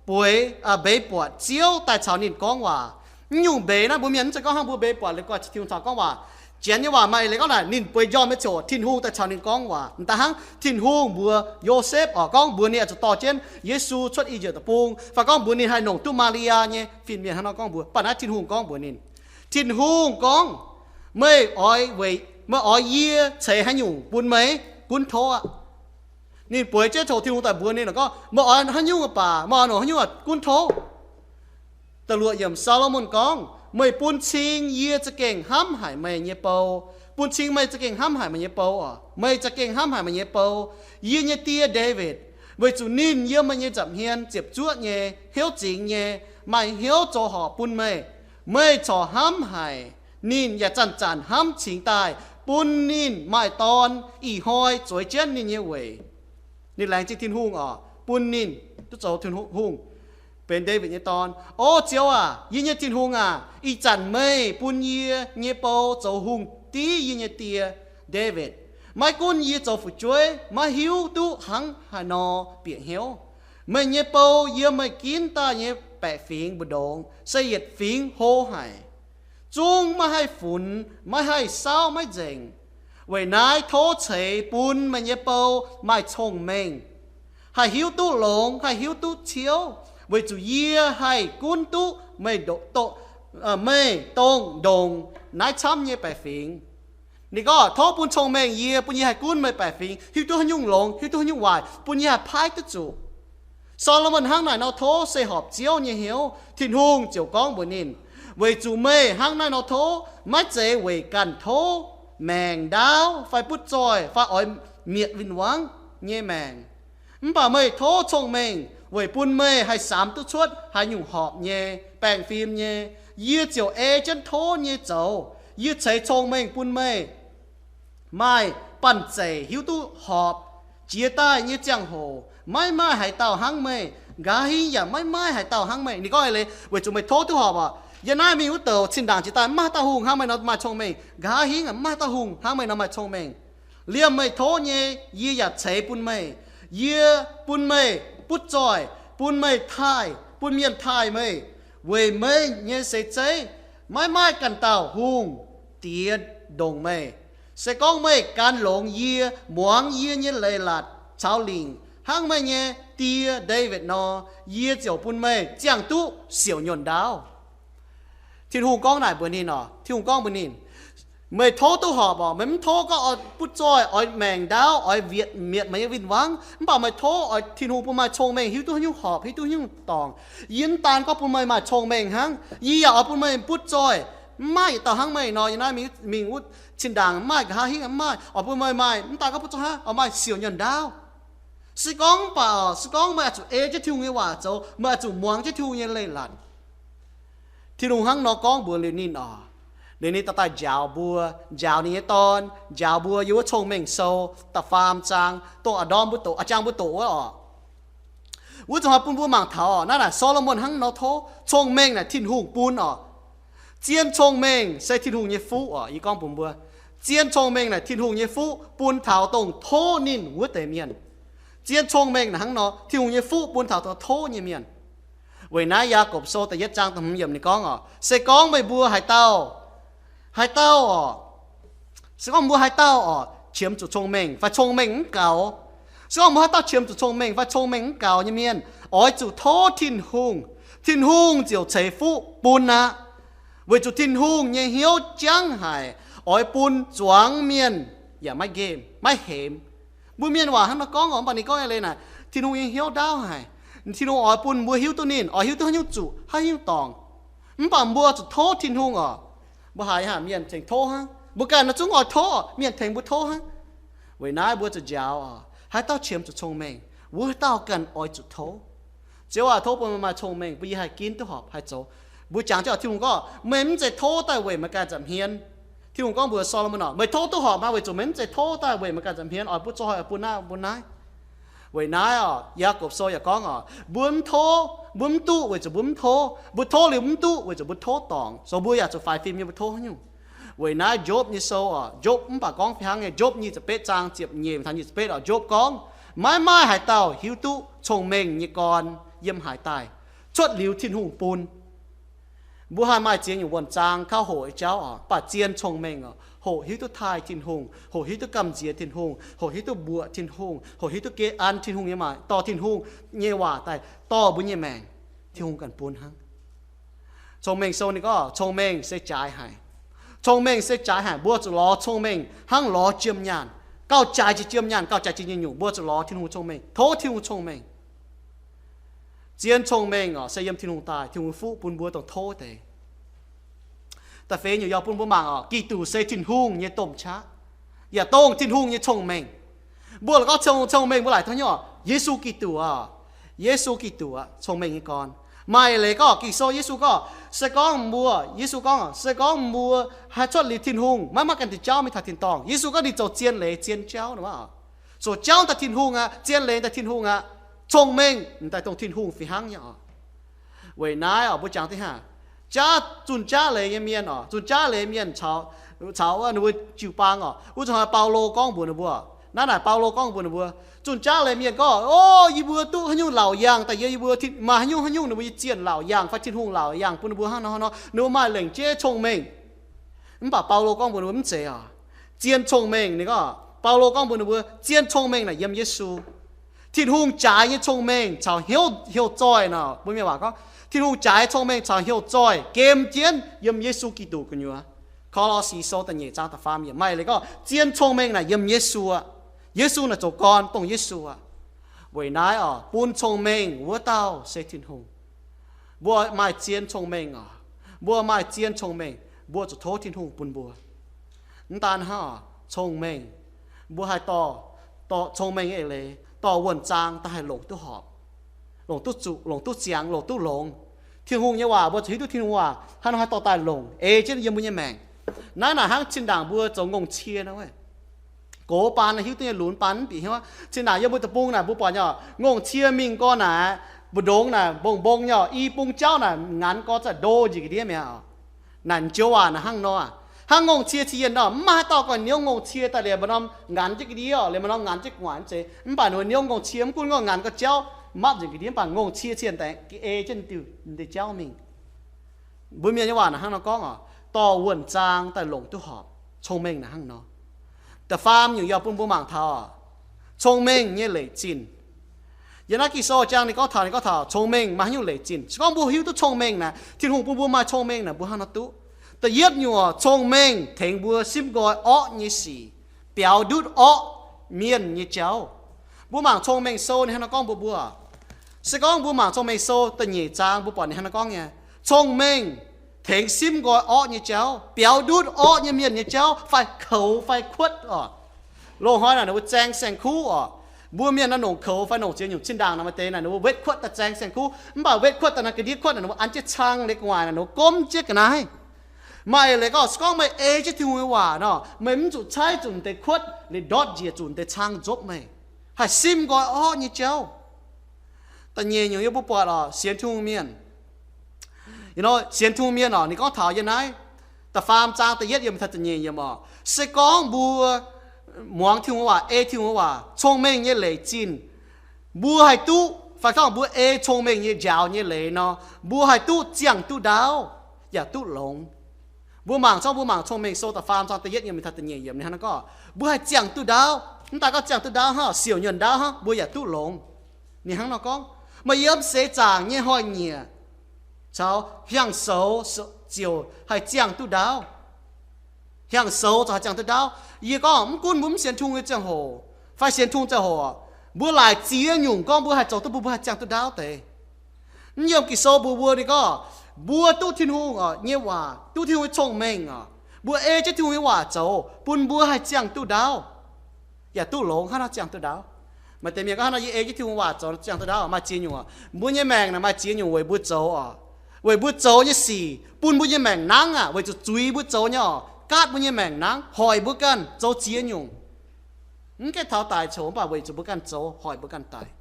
bueix, mbeix buatc Ziouv daaih caux ninh gorngv waac. Mv nyungc mbeix naaiv mbuo Mienh mv zeiz gorngv hnangv mbuo mbeix buatc liuz guai caux Tin-Hungh taux gorngv waac. Janx nyei waac maaih leiz gorngv naaic, ninh bueix njormh nyei ziouc Tin-Hungh daaih caux ninh gorngv waac. M'daaih hnangv Tin-Hungh mbuox Yosepv oc, gorngv mbuox ninh oix zuqc dorh jienv Yesu cuotv I^yipv Deic-Bung, fai gorngv mbuox ninh haih longc duqv Maa^li^yaa nyei fin-mienh hnangv nor gorngv mbuox. Mv baac naaiv Tin-Hungh gorngv mbuox ninh. Tin-Hungh gorngv, meih oix weic, meih oix yie ceix haaix nyungc bun meih gunv tov aqv. Ninh bueix jienv coc Tin-Hungh daaih mbuox ninh gorngv, meih oix haaix nyungc baac, meih oix longc haaix nyungc gunv tov. Da'luoqc yiemc Saa^lo^morn gorngv, meih bun cing yie za'gengh hnamv haic meih nyei bou. Bun cing meih za'gengh hnamv haic meih nyei bou oc. Meih za'gengh hnamv haic meih nyei bou, yie nyei die Ndaawitv, weic zuqc ninh yiem meih nyei nza'hmien ziepc zuoqv nyei, hnyouv zingx nyei, maaih hnyouv zoux horpc bun meih. Meih corc hnamv haic ninh yaac zanc-zanc hnamv cingx daaih bun ninh maaih dorn, ih hnoi zueiz jienv ninh nyei weic. Ninh laengz zingh Tin-Hungh oc, bun ninh duqv zoux Tin-Hungh, benx Ndaawitv nyei dorn. O Ziouv aac, yie nyei Tin-Hungh aac, ih zanc meih bun yie nyei bou zoux hungh div yie nyei die, Ndaawitv. Maiv gunv yie zoux fu'jueiv maiv hiuv duqv hnangv haaix nor bieqc hnyouv, meih nyei bou yiem meih ginv daaih nyei baeqc fingx mbu'ndongx se yietc fingx hlo haic. Zungv maiv haih funx, maiv haih saauv, maiv nzengc. Weic naaiv tov ceix bun meih nyei bou maaih cong-mengh, haih hiuv duqv longx, haih hiuv duqv ciouv, weic zuqc yie haih gunv duqv meih ndo-, meih dongh ndongc naaiv camv nyei baeqc fingx. Ninh gorngv, tov bun cong-mengh yie, bun yie haih gunv meih baeqc fingx, hiuv duqv haaix nyungc longx, hiuv duqv haaix nyungc waaic, bun yie haih paaiv duqv zuqc. Saa^lo^morn hnangv naaiv nor tov se horpc Ziouv nyei hnyouv. Tin-Hungh ziouc gorngv mbuox ninh, weic zuqc meih hnangv naaiv nor tov maiv zeiz weic ganh tov maengc ndaauv fai butv zoih fai oix mietc win-wangv nyei maengc. Mv baac meih tov cong-mengh weic bun meih haih samx duqv cuotv haaix nyungc horpc nyei, baengh fim nyei. Yie ziouc ei jienv tov nyei zoux. Yie ceix cong-mengh bun meih maaih banh zeic hiuv duqv horpc. Jiex daaih nyei ziangh hoc maiv maaih haaix dauh hnangv meih. Nqa'haav hingv yaac maiv maaih haaix dauh hnangv meih. Ninh gorngv eix leiz, weic zuqc meih tov duqv horpc oc. Yie naaiv mingh wuov douc cin-ndaangc jiex daaih, maiv maaih dauh hungh hnangv meih nor maaih cong-mengh. Nqa'haav hingv maiv maaih dauh hungh hnangv meih nor maaih cong-mengh. Liemh meih tov nyei, yie yaac ceix bun meih. Yie bun meih butv zoih, bun meih taaih, bun mienh taaih meih, weic meih nyei seix zeiv maiv maaih ganh dauh hungh diex ndongc meih. Se gorngv meih gan longx yie, muangx yie nyei leiz-latc caux lingc hnangv meih nyei die Ndaawitv nor, yie ziouc bun meih ziangh duqv siouc nyuonh ndaauv. Tin-Hungh gorngv naaic mbuox ninh oc, Tin-Hungh gorngv mbuox ninh, meih tov duqv horpc oc. Meih mv tov gorngv oix butv zoih, oix maengc ndaauv, oix mietc meih nyei win-wangv, mv baac meih tov oix Tin-Hungh bun maaih cong-mengh, hiuv duqv haaix nyungc horpc, hiuv duqv haaix nyungc dorngc. Yie mv daan gorngv bun meih maaih cong-mengh hnangv, yie yaac oix bun meih butv zoih. Mv maaih yietc dauh hnangv meih nor. Yie naaiv mingh, mingh wuov cin-ndaangc, mv maaih nqa'haav hingv, mv maaih, oix bun meih maaih, mv daan gorngv butv zoih hnangv, oix maaih siouc nyuonh ndaauv. Se gorngv mv baac, se gorngv meih oix zuqc ei jienv Tin-Hungh nyei waac zoux, meih oix zuqc muangx jienv Tin-Hungh nyei leiz-latc. Tin-Hungh hnangv nor gorngv mbuox liuz ninh oc, liuz ninh daaih daaih njaaux mbuo, njaaux ninh nyei Dorn, njaaux mbuo yiem wuov Cong-Mengh Sou da'faam zaang, dongh a'ndorm mbuo doqc, a'jang mbuo doqc wuov oc. Wuov zuqc bun mbuo mangc taux oc. Naaiv naaic Solomon hnangv nor tov, cong-mengh naaic Tin-Hungh bun oc. Zien cong-mengh se Tin-Hungh nyei fuqv oc. Yie gorngv mbuox mbuo, zien cong-mengh naaic Tin-Hungh nyei fuqv bun taux dongh tov ninh wuov deix mienh. Zien cong-mengh naaic hnangv nor Tin-Hungh nyei fuqv bun taux dongh tov nyei mienh. Weic naaiv Yaagorpc Sou da'yietv zaang da'hmz yiemc ninh gorngv oc, se gorngv meih mbuo haaix dauh, haaix dauh oc, se gorngv mbuo haaix dauh oc qiemx zuqc cong-mengh fai cong-mengh mv gaux, se gorngv mbuo haaix dauh qiemx zuqc cong-mengh fai cong-mengh mv gaux nyei mienh, oix zuqc tov Tin-Hungh, Tin-Hungh ziouc ceix fuqv bun aqv. Weic zuqc Tin-Hungh nyei hnyouv jangv haic, oix bun zuangx mienh yaac maiv nqemh maiv hemx. Mbuo mienh waac hnangv nor gorngv oc, mv baac ninh gorngv eix leiz naaic, Tin-Hungh nyei hnyouv ndaauv haic. Tin-Hungh oix bun mbuo hiuv duqv ninh, oix hiuv duqv haaix nyungc zuqc, haaix nyungc dorngc. Mv baac mbuo zuqc tov Tin-Hungh oc. Mbuo haiz haic mienh tengx tov hnangv, mbuo ganh nor zungv oix tov, mienh tengx mbuo tov hnangv. Weic naaiv mbuo zuqc njaaux oc, haaix dauh qiemx zuqc cong-mengh, wuov dauh ganh oix zuqc tov. Ziouv aac, tov bun meih maaih cong-mengh, bun yie haih ginv duqv horpc haih zoux. Mbuo jangx jienv oc, Tin-Hungh gorngv, meih mv zeiz tov daaih weic meih ganh nza'hmien. Tin-Hungh gorngv mbuox Solomon oc, meih tov duqv horpc maah, weic zuqc meih mv zeiz tov daaih weic meih ganh nza'hmien oix butv zoih, oix bun naaiv bun naaiv. Weic naaiv oc, Yaagorpc Sou yaac gorngv oc, mbuo mv tov, mbuo mv duqv weic zuqc mbuo mv tov, mbuo tov liuz mv duqv weic zuqc mbuo tov dorngc. So mbuo yaac zuqc faix fim nyei, mbuo tov haaix nyungc. Weic naaiv Njopv nyei sou oc, Njopv mv baac gorngv fih hnangv nyei, Njopv nyic ziepc betv zaang ziepc nyeic taux nyic ziepc betv oc, Njopv gorngv, maiv maaih haaix dauh hiuv duqv cong-mengh nyei gorn yiem haaix daaih, cuotv liuz Tin-Hungh bun. Mbuo haih maaih ziex nyungc wuonh zaang kauv hoqc nyei jauv oc, mv baac zien cong-mengh oc, hoqc hiuv duqv taaih Tin-Hungh, hoqc hiuv duqv gamh nziex Tin-Hungh, hoqc hiuv duqv mbuoqc Tin-Hungh, hoqc hiuv duqv geh an Tin-Hungh nyei maengc, dorh Tin-Hungh nyei waac daaih dorh mbuo nyei maengc, Tin-Hungh ganh bun hnangv. Cong-Mengh Sou ninh gorngv, cong-mengh se jaaix haic. Cong-mengh se jaaix haic. Mbuo zuqc lorz cong-mengh hnangv lorz jiem nyaanh. Gauh jaaix jiex jiem nyaanh, gauh jaaix jiex nyei nyungc, mbuo zuqc lorz Tin-Hungh cong-mengh, tov Tin-Hungh cong-mengh. Zien cong-mengh oc, se yiem Tin-Hungh daaih, Tin-Hungh fuqv bun mbuo dongh tov deix. Da'feix nyungc yaac bun mbuo mangc oc, Giduc se Tin-Hungh nyei domh qaqv, yaac dongh Tin-Hungh nyei cong-mengh. Mbuo la'gorngv cong, cong-mengh mbuo laaic tov hnyouv oc, Yesu Giduc oc. Yesu Giduc aqv, cong-mengh nyei gorn. Maaih leiz gorngv Ging-Sou Yesu gorngv, se gorngv mbuo, Yesu gorngv, se gorngv mbuo haih cuotv liuz Tin-Hungh, maiv maaih ganh diuh jauv mingh taux tin-dorngh. Yesu gorngv ninh zoux zien leiz zien jauv nor. Zoux jauv daaih Tin-Hungh aqv, zien leiz daaih Tin-Hungh aqv, cong-mengh m'daaih dongh Tin-Hungh fih hnangv nyei oc. Weic naaiv oc, mbuo jangx deix hnangv, jaav zunh jaav leiz nyei mienh oc, zunh jaav leiz mienh caux, caux ninh mbuo jiu-baang oc, wuov zuqc hnoi Baulo gorngv mbuox ninh mbuo, naaiv naaic Baulo gorngv mbuox ninh mbuo, zunh jaav leiz mienh gorngv, o, yie mbuo duqv haaix nyungc laauc yangh daaih yie, yie mbuo maaih haaix nyungc haaix nyungc ninh mbuo nyei zienh laauc yangh fai Tin-Hungh laauc yangh bun ninh mbuo hnangv nor, ninh mbuo maaih lengc jeiv cong-mengh. Mv baac Baulo gorngv mbuox ninh mbuo mv zeiz oc. Zien cong-mengh ninh gorngv, Baulo gorngv mbuox ninh mbuo, zien cong-mengh naaic yiem Yesu. Tin-Hungh jaaix nyei cong-mengh caux hnyouv, hnyouv zoih nor, mbuo mienh waac gorngv, Tin-Hungh jaaix nyei cong-mengh caux hnyouv zoih gem jienv yiem Yesu Giduc gu'nyuoz. Ko^lo^si Sou da'nyeic zaang da'faam yiemc maaih leiz gorngv, zien cong-mengh naaic yiem Yesu aqv. Yesu naaic zoux gorn dongh Yesu aqv. Weic naaiv oc, bun cong-mengh wuov dauh se Tin-Hungh. Mbuo maaih zien cong-mengh oc. Mbuo maaih zien cong-mengh, mbuo zuqc tov Tin-Hungh bun mbuo. Mv daan hnangv oc, cong-mengh, mbuo haih dorh, dorh cong-mengh eix leiz, dorh wuonh zaang daaih haih longc duqv horpc, longc duqv zuqc, longc duqv ziangx, longc duqv longx. Tin-Hungh nyei waac mbuo zuqc hiuv duqv Tin-Hungh waac hnangv nor haih dorh daaih longc, ei jienv yiem mbuo nyei maengc. Naaiv naaic hnangv zinh ndaangc mbuo zoux ngongh cie nor, gox baan hiuv duqv nyei, lunx baan mv bieqc hnyouv. Zinh ndaangc yiem mbuo deic-bung naaic mbuo buatc nyei oc, ngongh cie mingh gorn naaic, Mbu'ndongx naaic mbong-mbong nyei, i bung jauv naaic nganx gorx za'gengh ndo njiec ga'ndiev mi'aqv. Naaic joux waac naaic hnangv nor, hnangv ngongh cie ciex yienh nor, mv maaih haaix dauh ganh hnyouv ngongh cie daaih liemh mbuo norm nganx jienv ga'ndiev, liemh mbuo norm nganx jienv gu'nguaaic mv zeiz. Mv baac ninh wuov hnyouv ngongh cie, mv gunv ngongh nganx gorx jauv, mv maaih nzengc ga'ndiev, mv baac ngongh cie ciex daaih ei jienv diuh deix jauv mingh. Mbuo mienh nyei waac naaic hnangv nor gorngv oc, dorh wuonh zaang daaih longc duqv horpc. Cong-mengh naaic hnangv nor. Da'faam nyungc yaac bun mbuo mangc taux oc, cong-mengh nyei leic zinh. Yiem naaiv Ging-Sou jang ninh gorngv taux, ninh gorngv taux cong-mengh maaih haaix nyungc leic zinh. Se gorngv mbuo hiuv duqv cong-mengh naaic, Tin-Hungh bun mbuo maaih cong-mengh naaic, mbuo hnangv nor duqv. Da'yietv nyungc oc, cong-mengh tengx mbuo simv nqoi orqv nyei sic, biaux ndutv orqv mienh nyei jauv. Mbuo mangc Cong-Mengh Sou ninh hnangv nor gorngv mbuox mbuo. Se gorngv mbuo mangc Cong-Mengh Sou da'nyeic zaang, mbuo buatc ninh hnangv nor gorngv nyei, cong-mengh tengx simv nqoi orqv nyei jauv, biaux ndutv orqv nyei mienh nyei jauv, fai koux fai kuotv oc. Loz-hnoi naaic ninh mbuo zaeng saeng-kuv oc. Mbuo mienh naaiv nongc koux fai nongc ziex nyungc, zinh ndaangc naaic maaih deix naaic ninh mbuo wetv kuotv daaih zaeng saeng-kuv. Mv baac wetv kuotv daaih naaic ga'ndiev kuotv naaic ninh mbuo an jienv cang liuz gu'nguaaic naaic ninh mbuo gomv jienv ga'naaiv. Maaih eix leiz gorngv, se gorngv meih ei jienv Tin-Hungh nyei waac nor, meih mv zuqc caaiv zuqc deix kuotv liuz ndortv njiec zuqc deix cang nzopv meih, haih simv nqoi orqv nyei jauv. Da'nyeic nyungc yie mbuo buatc oc, sienx Tin-Hungh mienh, sienx Tin-Hungh mienh oc, ninh gorngv taux yiem naaiv da'faam zaang da'yietv yiemc taux da'nyeic yiemc oc, se gorngv mbuo muangx Tin-Hungh waac, ei Tin-Hungh waac, cong-mengh nyei leic zinh, mbuo haih duqv, fai gorngv mbuo ei cong-mengh nyei njaaux nyei leiz nor, mbuo haih duqv ziangh duqv ndaauv yaac duqv longx. Mbuo mangc, zorqv mbuo mangc Cong-Mengh Sou da'faam zaang da'yietv yiemc taux da'nyeic yiemc, ninh hnangv nor gorngv, mbuo haih ziangh duqv ndaauv. Mv daaih gorngv ziangh duqv ndaauv hnangv, siouc nyuonh ndaauv hnangv, mbuo yaac duqv longx. Ninh hnangv nor gorngv, meih yiem seix zaangc nyei hnoi-nyieqc caux hnyangx-soux ziouc haih ziangh duqv ndaauv. Hnyangx-soux ziouc haih ziangh duqv ndaauv. Yie gorngv mv gunv mbuo mv sienx Tin-Hungh nyei ziangh hoc fai sienx Tin-Hungh ziangh hoc, mbuo laaic ziex nyungc gorngv mbuo haih zoux duqv bun mbuo haih ziangh duqv ndaauv deix. Mv yiem Ging-Sou mbuox mbuo ninh gorngv, mbuo duqv Tin-Hungh nyei waac, duqv Tin-Hungh nyei cong-mengh oc, mbuo ei jienv Tin-Hungh nyei waac zoux bun mbuo haih ziangh duqv ndaauv yaac duqv longx. Hnangv naaiv ziangh duqv ndaauv, maaih deix mienh gorngv hnangv nor, yie ei jienv Tin-Hungh waac zoux ziangh duqv ndaauv, maaih ziex nyungc oc. Mbuo nyei maengc naaic maaih ziex nyungc weic mbuo zoux oc. Weic mbuo zoux nyei sic bun mbuo nyei maengc nangv aqv, weic zuqc zuiz mbuo zoux nyei oc, gaatv mbuo nyei maengc nangv, hoic mbuo ganh zoux ziex nyungc. Mv gaengh taux daic coux, mv baac weic zuqc mbuo ganh zoux hoic mbuo ganh daic.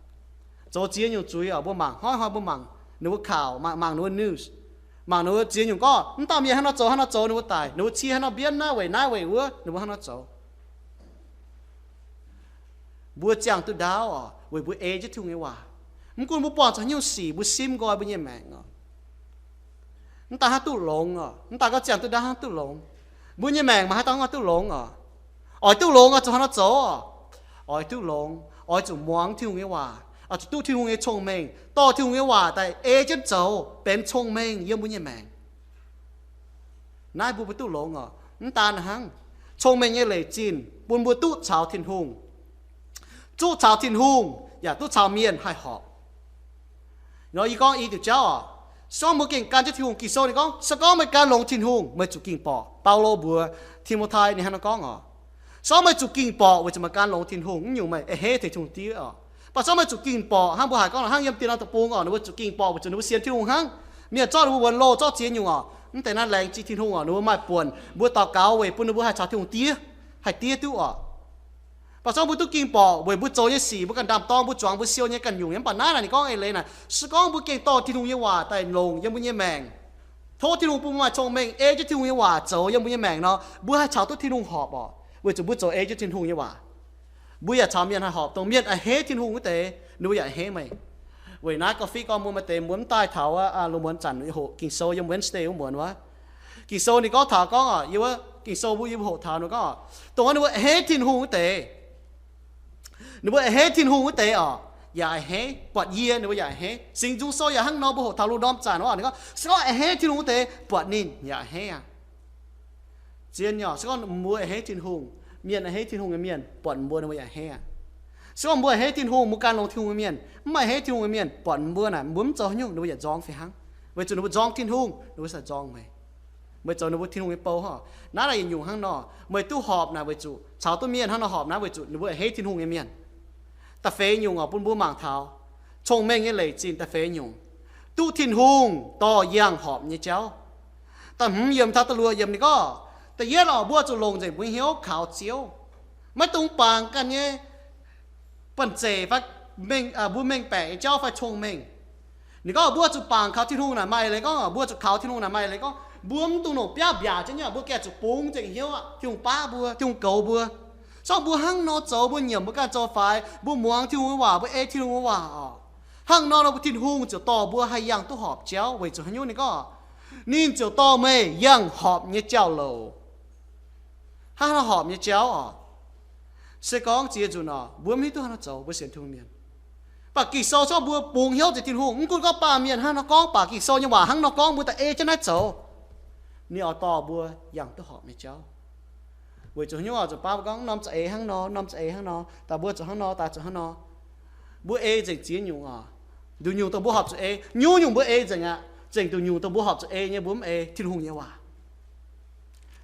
Zoux ziex nyungc zuiz oc, mbuo mangc hnoi-hnoi mbuo mangc ninh mbuo kaux, mangc ninh mbuo news, mangc ninh mbuo ziex nyungc gorngv mv dauh mienh hnangv nor zoux, hnangv nor zoux ninh mbuo daic, ninh mbuo cie hnangv nor mbienv naaiv weic naaiv weic wuov, ninh mbuo hnangv nor zoux. Mbuo ziangh duqv ndaauv oc, weic mbuo ei jienv Tin-Hungh nyei waac. Mv gunv mbuo buangh zuqc haaix nyungc sic, mbuo simv nqoi mbuo nyei maengc oc. Mv daaih hnangv duqv longx oc. Mv daaih gorngv ziangh duqv ndaauv hnangv duqv longx. Mbuo nyei maengc maaih haaix dauh gorngv duqv longx oc? Oix duqv longx oix zuqc hnangv nor zoux oc. Oix duqv longx, oix zuqc muangx Tin-Hungh nyei waac, oix zuqc duqv Tin-Hungh nyei cong-mengh, dorh Tin-Hungh nyei waac daaih ei jienv zoux benx cong-mengh yiem mbuo nyei maengc. Naaiv bun mbuo duqv longx oc. Mv daan hnangv, cong-mengh nyei leic zinh bun mbuo duqv caux Tin-Hungh, zuqv caux Tin-Hungh yaac duqv caux mienh haih horpc. Nor yie gorngv i diuc jauv oc. Se gorngv mbuo gengh gan jienv Tin-Hungh, Ging-Sou ninh gorngv, se gorngv meih gan longx Tin-Hungh, meih zuqc ging-borqc. Baulo mbuox Ti^mo^tai ninh hnangv nor gorngv oc. Se gorngv meih zuqc ging-borqc weic zuqc meih gan longx Tin-Hungh, mv nyungc meih a'hneiv teix Tin-Hungh diev oc. Mv baac se gorngv meih zuqc ging-borqc hnangv mbuo haiz gorngv hnangv yiem dien norm deic-bung oc, ninh mbuo zuqc ging-borqc weic zuqc ninh mbuo sienx Tin-Hungh hnangv. Mienh zorqv ninh mbuo wuonx loh, zorqv ziex nyungc oc. Mv deix naaiv laengz zingh Tin-Hungh oc, ninh mbuo maaih buonc, mbuo daux gaux weic bun ninh mbuo haih caux Tin-Hungh diev, haih diev duqv oc. Mv baac se gorngv mbuo duqv ging-borqc weic mbuo zoux nyei sic, mbuo ganh ndaam-dorng, mbuo zuangx mbuo siou nyei ganh nyungc nyei. Mv baac naaiv naaic ninh gorngv eix leiz naaic, se gorngv mbuo gengh dorh Tin-Hungh nyei waac daaih longc yiem mbuo nyei maengc, tov Tin-Hungh bun mbuo maaih cong-mengh, ei jienv Tin-Hungh nyei waac zoux yiem mbuo nyei maengc nor, mbuo haih caux duqv Tin-Hungh horpc oc. Weic zuqc mbuo zoux ei jienv Tin-Hungh nyei waac, mbuo yaac caux mienh haih horpc. Dongh mienh a'hneiv Tin-Hungh wuov deix, ninh mbuo yaac a'hneiv meih. Weic naaiv gorngv fih gorngv mbuo maaih deix mbuo mv daaih taux wuov, lungh muonz zanc hoqc Ging-Sou yiem Wednesday wuov muonz wuov, Ging-Sou ninh gorngv taux gorngv oc, yie wuov Ging-Sou mbuo yie mbuo hoqc taux ninh gorngv, dongh wuov ninh mbuo a'hneiv Tin-Hungh wuov deix, ninh mbuo a'hneiv Tin-Hungh wuov deix oc, yaac a'hneiv. Buatc yie ninh mbuo yaac a'hneiv. Singx Nzung Sou yaac hnangv nor, mbuo hoqc taux lungh ndorm zanc wuov ninh gorngv, se gorngv a'hneiv Tin-Hungh wuov deix buatc ninh yaac a'hneiv aqv. Zien nyei oc, se gorngv mbuo a'hneiv Tin-Hungh, mienh a'hneiv Tin-Hungh nyei mienh, buatc mbuo ninh mbuo yaac a'hneiv aqv. Se gorngv mbuo a'hneiv Tin-Hungh, mbuo gan longx Tin-Hungh nyei mienh, mv a'hneiv Tin-Hungh nyei mienh, buatc mbuo naaic, mbuo mv zoux haaix nyungc ninh mbuo yaac nzorng fih hnangv. Weic zuqc ninh mbuo nzorng Tin-Hungh, ninh mbuo sai nzorng meih. Meih zoux ninh mbuo Tin-Hungh nyei bou oc. Naaiv naaic yietc nyungc hnangv nor, meih duqv horpc naaic weic zuqc caux duqv mienh hnangv nor horpc naaiv weic zuqc ninh mbuo a'hneiv Tin-Hungh nyei mienh. Da'feix nyungc oc, bun mbuo mangc taux cong-mengh nyei leic zinh da'feix nyungc, duqv Tin-Hungh dorh yangh horpc nyei jauv. Da'hmz yiemc taux da'luoqc yiemc ninh gorngv, da'yietv oc, mbuo zuqc longc nzengc mbuo hnyouv kaux Ziouv. Maiv dungx bangc ganh nyei banh zeic fai mbuo mengh baeqc nyei jauv fai cong-mengh. Ninh gorngv mbuo zuqc bangc kaux Tin-Hungh naaic maaih leiz gorngv, mbuo zuqc kaux Tin-Hungh naaic maaih leiz gorngv, mbuo mv dungx longc biauv mbiaac jienv nyei, mbuo gengh zuqc bungx nzengc hnyouv aqv. Tin-Hungh baav mbuo, Tin-Hungh goux mbuo. Se gorngv mbuo hnangv nor zoux, mbuo nyiemc mbuo ganh zoux faix, mbuo muangx Tin-Hungh nyei waac, mbuo ei Tin-Hungh nyei waac oc, hnangv nor nor mbuo Tin-Hungh ziouc dorh mbuo haih yangh duqv horpc jauv. Weic zuqc haaix nyungc? Ninh gorngv, ninh ziouc dorh meih yangh horpc nyei jauv-louc. Hnangv haaix nor horpc nyei jauv oc? Se gorngv ziex nzunc oc, mbuo mv hiuv duqv haaix nor zoux, mbuo sienx Tin-Hungh mienh. Mv baac Ging-Sou zorqv mbuo bungx hnyouv nzengc Tin-Hungh. Mv gunv gorngv baamh mienh hnangv nor gorngv, mv baac Ging-Sou nyei waac hnangv nor gorngv, mbuo daaih ei jienv naaiv zoux, ninh oix dorh mbuo yangh duqv horpc nyei jauv. Weic zuqc haaix nyungc oix zuqc baav mbuo gorngv, norm za'eix hnangv nor, norm za'eix hnangv nor, daaih mbuo zuqc hnangv nor, daaih zuqc hnangv nor. Mbuo ei nzengc ziex nyungc oc. Nduqc nyungc dongh mbuo horpc zuqc ei, nyungc-nyungc mbuo ei nzengc aqv. Zengc nduqc nyungc dongh mbuo horpc zuqc ei nyei, mbuo mv ei Tin-Hungh nyei waac.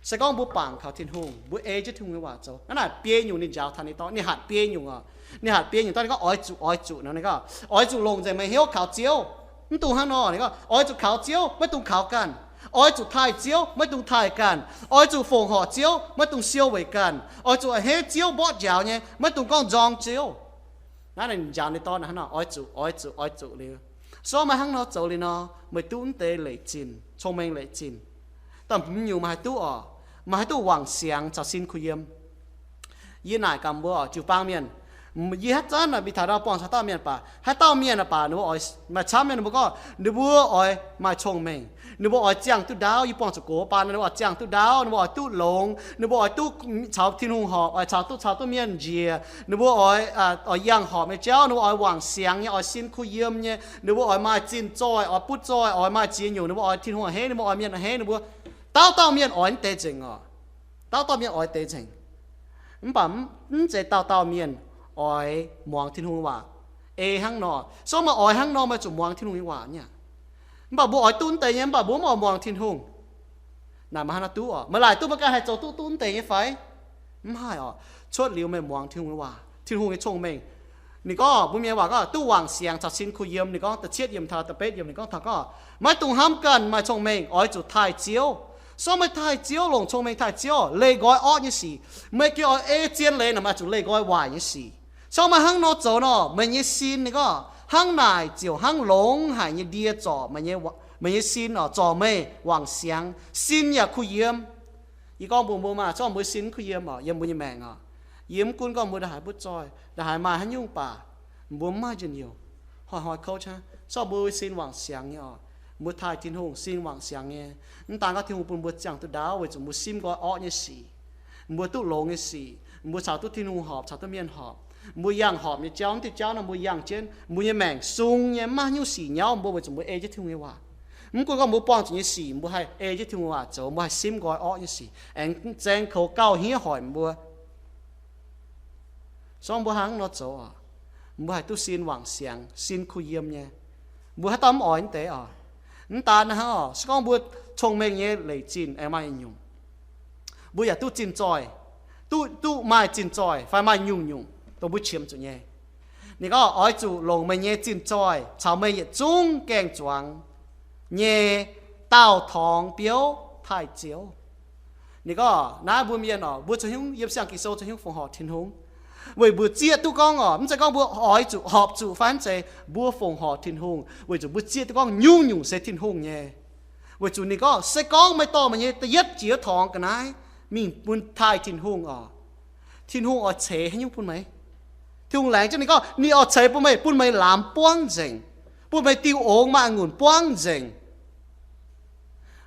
Se gorngv mbuo bangc kaux Tin-Hungh, mbuo ei jienv Tin-Hungh nyei waac zoux, hnangv naaic biei nyungc ninh njaaux taux ninh dorngx, ninh hatc biei nyungc oc. Ninh hatc biei nyungc dorngx, ninh gorngv oix zuqc, oix zuqc nor, ninh gorngv oix zuqc longc nzengc meih hnyouv kaux Ziouv. Mv dungx hnangv nor, ninh gorngv oix zuqc kaux Ziouv, maiv dungx kaux ganh. Oix zuqc taaih Ziouv, maiv dungx taaih ganh. Oix zuqc fongc horc Ziouv, maiv dungx siou weic ganh. Oix zuqc a'hneiv Ziouv mborqv njaaux nyei, maiv dungx gorngv nzorng Ziouv. Naaiv ninh njaaux ninh dorngx hnangv nor, oix zuqc, oix zuqc, oix zuqc liuz. Se gorngv meih hnangv nor zoux liuz nor, meih duqv mv deix leic zinh, cong-mengh leic zinh. Da'hmz nyungc meih haih duqv oc, meih haih duqv wangc siangx caux sin kuh yiem. Yie naaic gaax mbuo oc, jiu-baang mienh, yie haaix zanc naaic mingh taux nor buangh caux dauh mienh baac, haaix dauh mienh baac ninh mbuo oix, maaih camv mienh ninh mbuo gorngv ninh mbuo oix maaih cong-mengh, ninh mbuo oix ziangh duqv ndaauv. Yie buangh zuqc gox baan, ninh mbuo oix ziangh duqv ndaauv, ninh mbuo oix duqv longx, ninh mbuo oix duqv caux Tin-Hungh horpc, oix caux duqv, caux duqv mienh njiec, ninh mbuo oix, oix yangh horpc nyei jauv, ninh mbuo oix wangc siangx nyei, oix sin kuh yiem nyei, ninh mbuo oix maaih zinh zoih, oix butv zoih, oix maaih ziex nyungc, ninh mbuo oix Tin-Hungh a'hneiv, ninh mbuo oix mienh a'hneiv, ninh mbuo dauh dauh mienh oix mv deix nzengc oc. Dauh dauh mienh oix deix nzengc. Mv baac mv zeiz dauh dauh mienh oix muangx Tin-Hungh nyei waac. Ei hnangv nor, se gorngv meih oix hnangv nor, meih zuqc muangx Tin-Hungh nyei waac nyei aqv. Mv baac mbuo oix duqv mv deix nyei, mv baac mbuo mv oix muangx Tin-Hungh. Naaic meih hnangv naaiv duqv oc? Meih laaic duqv meih ganh haih zoux duqv, duqv mv deix nyei fai? Mv haih oc. Cuotv liuz meih muangx Tin-Hungh nyei waac, Tin-Hungh nyei cong-mengh. Ninh gorngv, mbuo mienh waac gorngv duqv wangc siangx caux sin kuh yiem. Ninh gorngv da'cietv yiemc taux da'betv yiemc ninh gorngv taux gorngv, maiv dungx hnamv ganh maaih cong-mengh, oix zuqc taaih Ziouv. Se gorngv meih taaih Ziouv, longc cong-mengh taaih Ziouv, leih nqoi orqv nyei sic. Meih gengh oix ei zien leiz naaic, meih zuqc leih nqoi waaic nyei sic. Se gorngv meih hnangv nor zoux nor, meih nyei sin, ninh gorngv, hnangv naaic ziouc hnangv longx haic nyei ndie zorc meih nyei, meih nyei sin oc, zorc meih wangc siangx, sin yaac kuh yiem. Yie gorngv mbuox mbuo maah, se gorngv mbuo sin mv kuh yiem oc, yiem mbuo nyei maengc oc, yie mv gunv gorngv mbuo ndaaih haaix butv zoih, ndaaih haaix maaih haaix nyungc baac, mbuo mv maaih njien-youh. Hnoi-hnoi kouv qaqv. Se gorngv mbuo sin wangc siangx nyei oc, mbuo taaih Tin-Hungh sin wangc siangx nyei, mv daan gorngv Tin-Hungh bun mbuo ziangh duqv ndaauv weic zuqc mbuo simv nqoi orqv nyei sic, mbuo duqv longx nyei sic, mbuo caux duqv Tin-Hungh horpc, caux duqv mienh horpc, mbuo yangh horpc nyei jauv, mv diuh jauv nor mbuo yangh jienv, mbuo nyei maengc sung nyei, mv maaih haaix nyungc sic nyauv mbuo weic zuqc mbuo ei jienv Tin-Hungh nyei waac. Mv gunv gorngv mbuo buangh zuqc nyei sic, mbuo haih ei jienv Tin-Hungh waac zoux, mbuo haih simv nqoi orqv nyei sic, aengx zaeng koux gauh hniev hoic mbuo. Se gorngv mbuo hnangv nor zoux oc, mbuo haih duqv sin wangc siangx, sin kuh yiem nyei. Mbuo haaix dauh mv oix mv deix oc? Mv daan hnangv oc, se gorngv mbuo cong-mengh nyei leic zinh aengx maaih nyungc, mbuo yaac duqv zinh zoih, duqv, duqv maaih zinh zoih fai maaih nyungc-nyungc dongh mbuo qiemx zuqc nyei. Ninh gorngv oix zuqc longc meih nyei zinh zoih caux meih yietc zungv gaeng-zuangx nyei daauh torngx biouv taaih Ziouv. Ninh gorngv naaiv mbuo mienh oc, mbuo zoux hnyouv yiem siang Ging-Sou zoux hnyouv fongc horc Tin-Hungh, weic mbuo zieqv duqv gorngv oc, mv zeiz gorngv mbuo oix zuqc horpc zuqc fai mv zeiz, mbuo fongc horc Tin-Hungh weic zuqc mbuo zieqv duqv gorngv nyungc-nyungc se Tin-Hungh nyei. Weic zuqc ninh gorngv se gorngv meih dorh meih nyei da'yietv jiex torngx ga'naaiv mingh bun taaih Tin-Hungh oc, Tin-Hungh oix ceix haaix nyungc bun meih? Tin-Hungh laengz jienv ninh gorngv ninh oix ceix bun meih, bun meih lamz buangv nzengc, bun meih diuh ongx maaih a'ngunc buangv nzengc.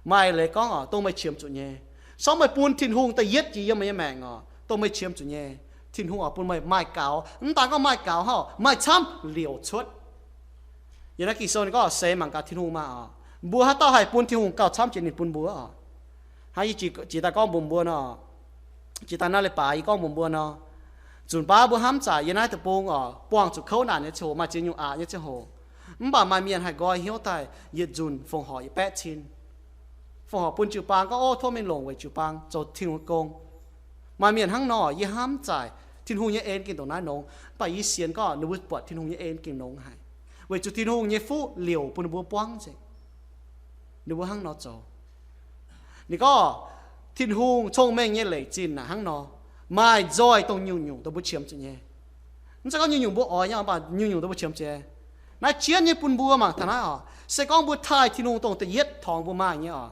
Maaih leiz gorngv oc, dongh meih qiemx zuqc nyei. Se gorngv meih bun Tin-Hungh da'yietv jiex yiem meih nyei maengc oc, dongh meih qiemx zuqc nyei, Tin-Hungh oix bun meih maaih gaux. Mv daan gorngv maaih gaux hnangv, maaih camv liouc cuotv. Yiem naaiv Ging-Sou ninh gorngv seix mangc gaax Tin-Hungh maah oc, mbuo haaix dauh haih bun Tin-Hungh gauh camv jiex ninh bun mbuo oc? Hnangv yie jiex daaih gorngv mbuox mbuo nor, jiex daaih naaiv leiz-baaix yie gorngv mbuox mbuo nor, nzunc baav mbuo hnamv zaqc yiem naaiv deic-bung oc, buangh zuqc kouv naanc nyei ziangh hoc, maaih ziex nyungc aqc nyei ziangh hoc, mv baac maaih mienh haih nqoi hnyouv daaih yietc nzunc fongc horc yietc baeqv cin. Fongc horc bun jiu-baang gorngv, ov, tov mingh longc weic jiu-baang zoux Tin-Hungh gong. Maaih mienh hnangv nor, yie hnamv zaqc Tin-Hungh nyei en gengh ndongc naaiv nongx, mv baac yie sienx gorngv ninh mbuo buatc Tin-Hungh nyei en gengh nongx haic, weic zuqc Tin-Hungh nyei fuqv liouc bun ninh mbuo buangv nzengc. Ninh mbuo hnangv nor zoux. Ninh gorngv Tin-Hungh cong-mengh nyei leic zinh naaic hnangv nor, maaih nzoih dongh nyungc-nyungc dongh mbuo qiemx zuqc nyei. Mv zeiz gorngv nyungc-nyungc mbuo oix nyei, mv baac nyungc-nyungc dongh mbuo qiemx zuqc nyei. Naaiv jienv nyei bun mbuo mangc taux naaiv oc. Se gorngv mbuo taaih Tin-Hungh dongh da'yietv torngx mbuo maaih nyei oc,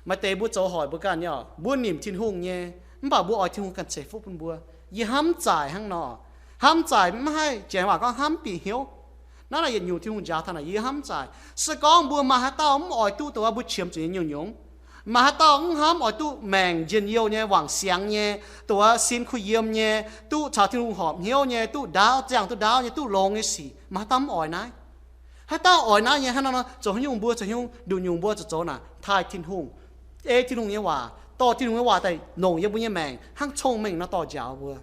maaih deix mbuo zoux hoic mbuo ganh nyei oc, mbuo nimc Tin-Hungh nyei, mv baac mbuo oix Tin-Hungh ganh ceix fuqv bun mbuo. Yie hnamv zaaic hnangv nor, hnamv zaaic mv haih, janx waac gorngv hnamv bieqc hnyouv. Naaiv naaic yietc nyungc Tin-Hungh njaaux taux naaic yie hnamv zaaic. Se gorngv mbuo maaih haaix dauh mv oix duqv dongh wuov mbuo qiemx zuqc nyei nyungc-nyungc, maaih haaix dauh mv hnamv oix duqv maengc njien-youh nyei, wangc siangx nyei, dongh wuov sin kuh yiem nyei, duqv caux Tin-Hungh horpc hnyouv nyei, duqv ndaauv, ziangh duqv ndaauv nyei, duqv longx nyei sic, maaih haaix dauh mv oix naaiv? Haaix dauh oix naaiv nyei hnangv nor, zoux haaix nyungc mbuo zoux haaix nyungc nduqc nyungc mbuo zoux zoux naaic taaih Tin-Hungh, ei Tin-Hungh nyei waac, dorh Tin-Hungh nyei waac daaih longc yie mbuo nyei maengc hnangv cong-mengh nor dorh njaaux mbuo.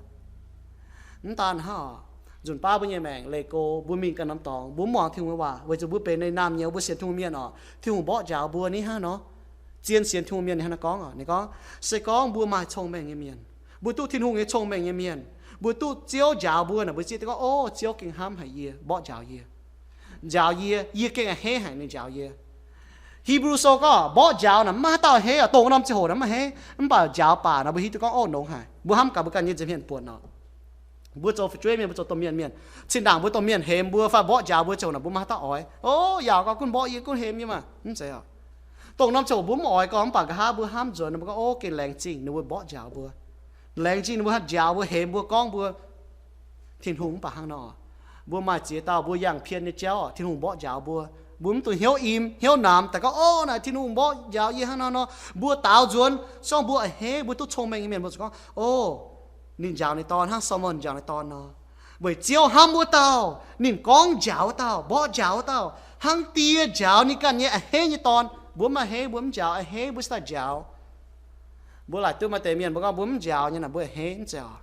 Mv daan hnangv oc, nzunc baav mbuo nyei maengc leih go, mbuo mingh ganh norm dorngx, mbuo mv muangx Tin-Hungh nyei waac, weic zuqc mbuo benx ninh naamh nyouz, mbuo sienx Tin-Hungh mienh oc, Tin-Hungh mborqv njaaux mbuo ni hnangv nor. Zien sienx Tin-Hungh mienh ninh hnangv nor gorngv oc, ninh gorngv, se gorngv mbuo maaih cong-mengh nyei mienh, mbuo duqv Tin-Hungh nyei cong-mengh nyei mienh, mbuo duqv Ziouv njaaux mbuo naaic, mbuo zieqv duqv gorngv, Ov, Ziouv gengh hnamv haic yie, mborqv njaaux yie, njaaux yie, yie gengh a'hneiv haic ninh njaaux yie. Hipv^lu Sou gorngv mborqv njaaux naaic mv maaih haaix dauh a'hneiv oc, dongh wuov norm ziangh hoc naaic mv a'hneiv, mv baac njaaux baac naaic mbuo hiuv duqv gorngv, ov, longx haic. Mbuo hnamv gaax mbuo ganh nyei nza'hmien buonc oc. Mbuo zoux fu'jueiv mienh, mbuo zoux domh mienh mienh, zinh ndaangc mbuo domh mienh hemx mbuo fai mborqv njaaux mbuo ziouc naaic mbuo maaih haaix dauh oix, ov, yaac gorngv gunv mborqv yie, gunv hemx yie maah, mv zeiz oc. Dongh norm ziangh hoc mbuo mv oix gorngv, mv baac nqa'haav mbuo hnamv nzuonx mbuo gorngv, ov, gengh laengz zingh ninh mbuo mborqv njaaux mbuo, laengz zingh ninh mbuo njaaux mbuo, hemx mbuo, gorngv mbuo. Tin-Hungh mv baac hnangv nor, mbuo maaih ziex dauh mbuo yangh pien nyei jauv, Tin-Hungh mborqv njaaux mbuo. Mbuo mv dungx hnyouv im hnyouv namx daaih gorngv, ov, naaic Tin-Hungh mborqv njaaux yie hnangv nor nor. Mbuo daaux nzuonx, se gorngv mbuo a'hneiv, mbuo duqv cong-mengh nyei mienh, mbuo zuqc gorngv, ov, ninh njaaux ninh dorn hnangv Saa^lo^morn njaaux ninh dorn nor. Weic Ziouv hnamv wuov dauh, ninh gorngv njaaux wuov dauh, mborqv njaaux wuov dauh, hnangv die njaaux ninh ganh nyei a'hneiv nyei dorn. Mbuo mv a'hneiv, mbuo mv njaaux, a'hneiv mbuo cingx daaih njaaux. Mbuo laaic duqv maaih deix mienh mbuo gorngv mbuo mv njaaux nyei naaic, mbuo a'hneiv, mv zeiz oc.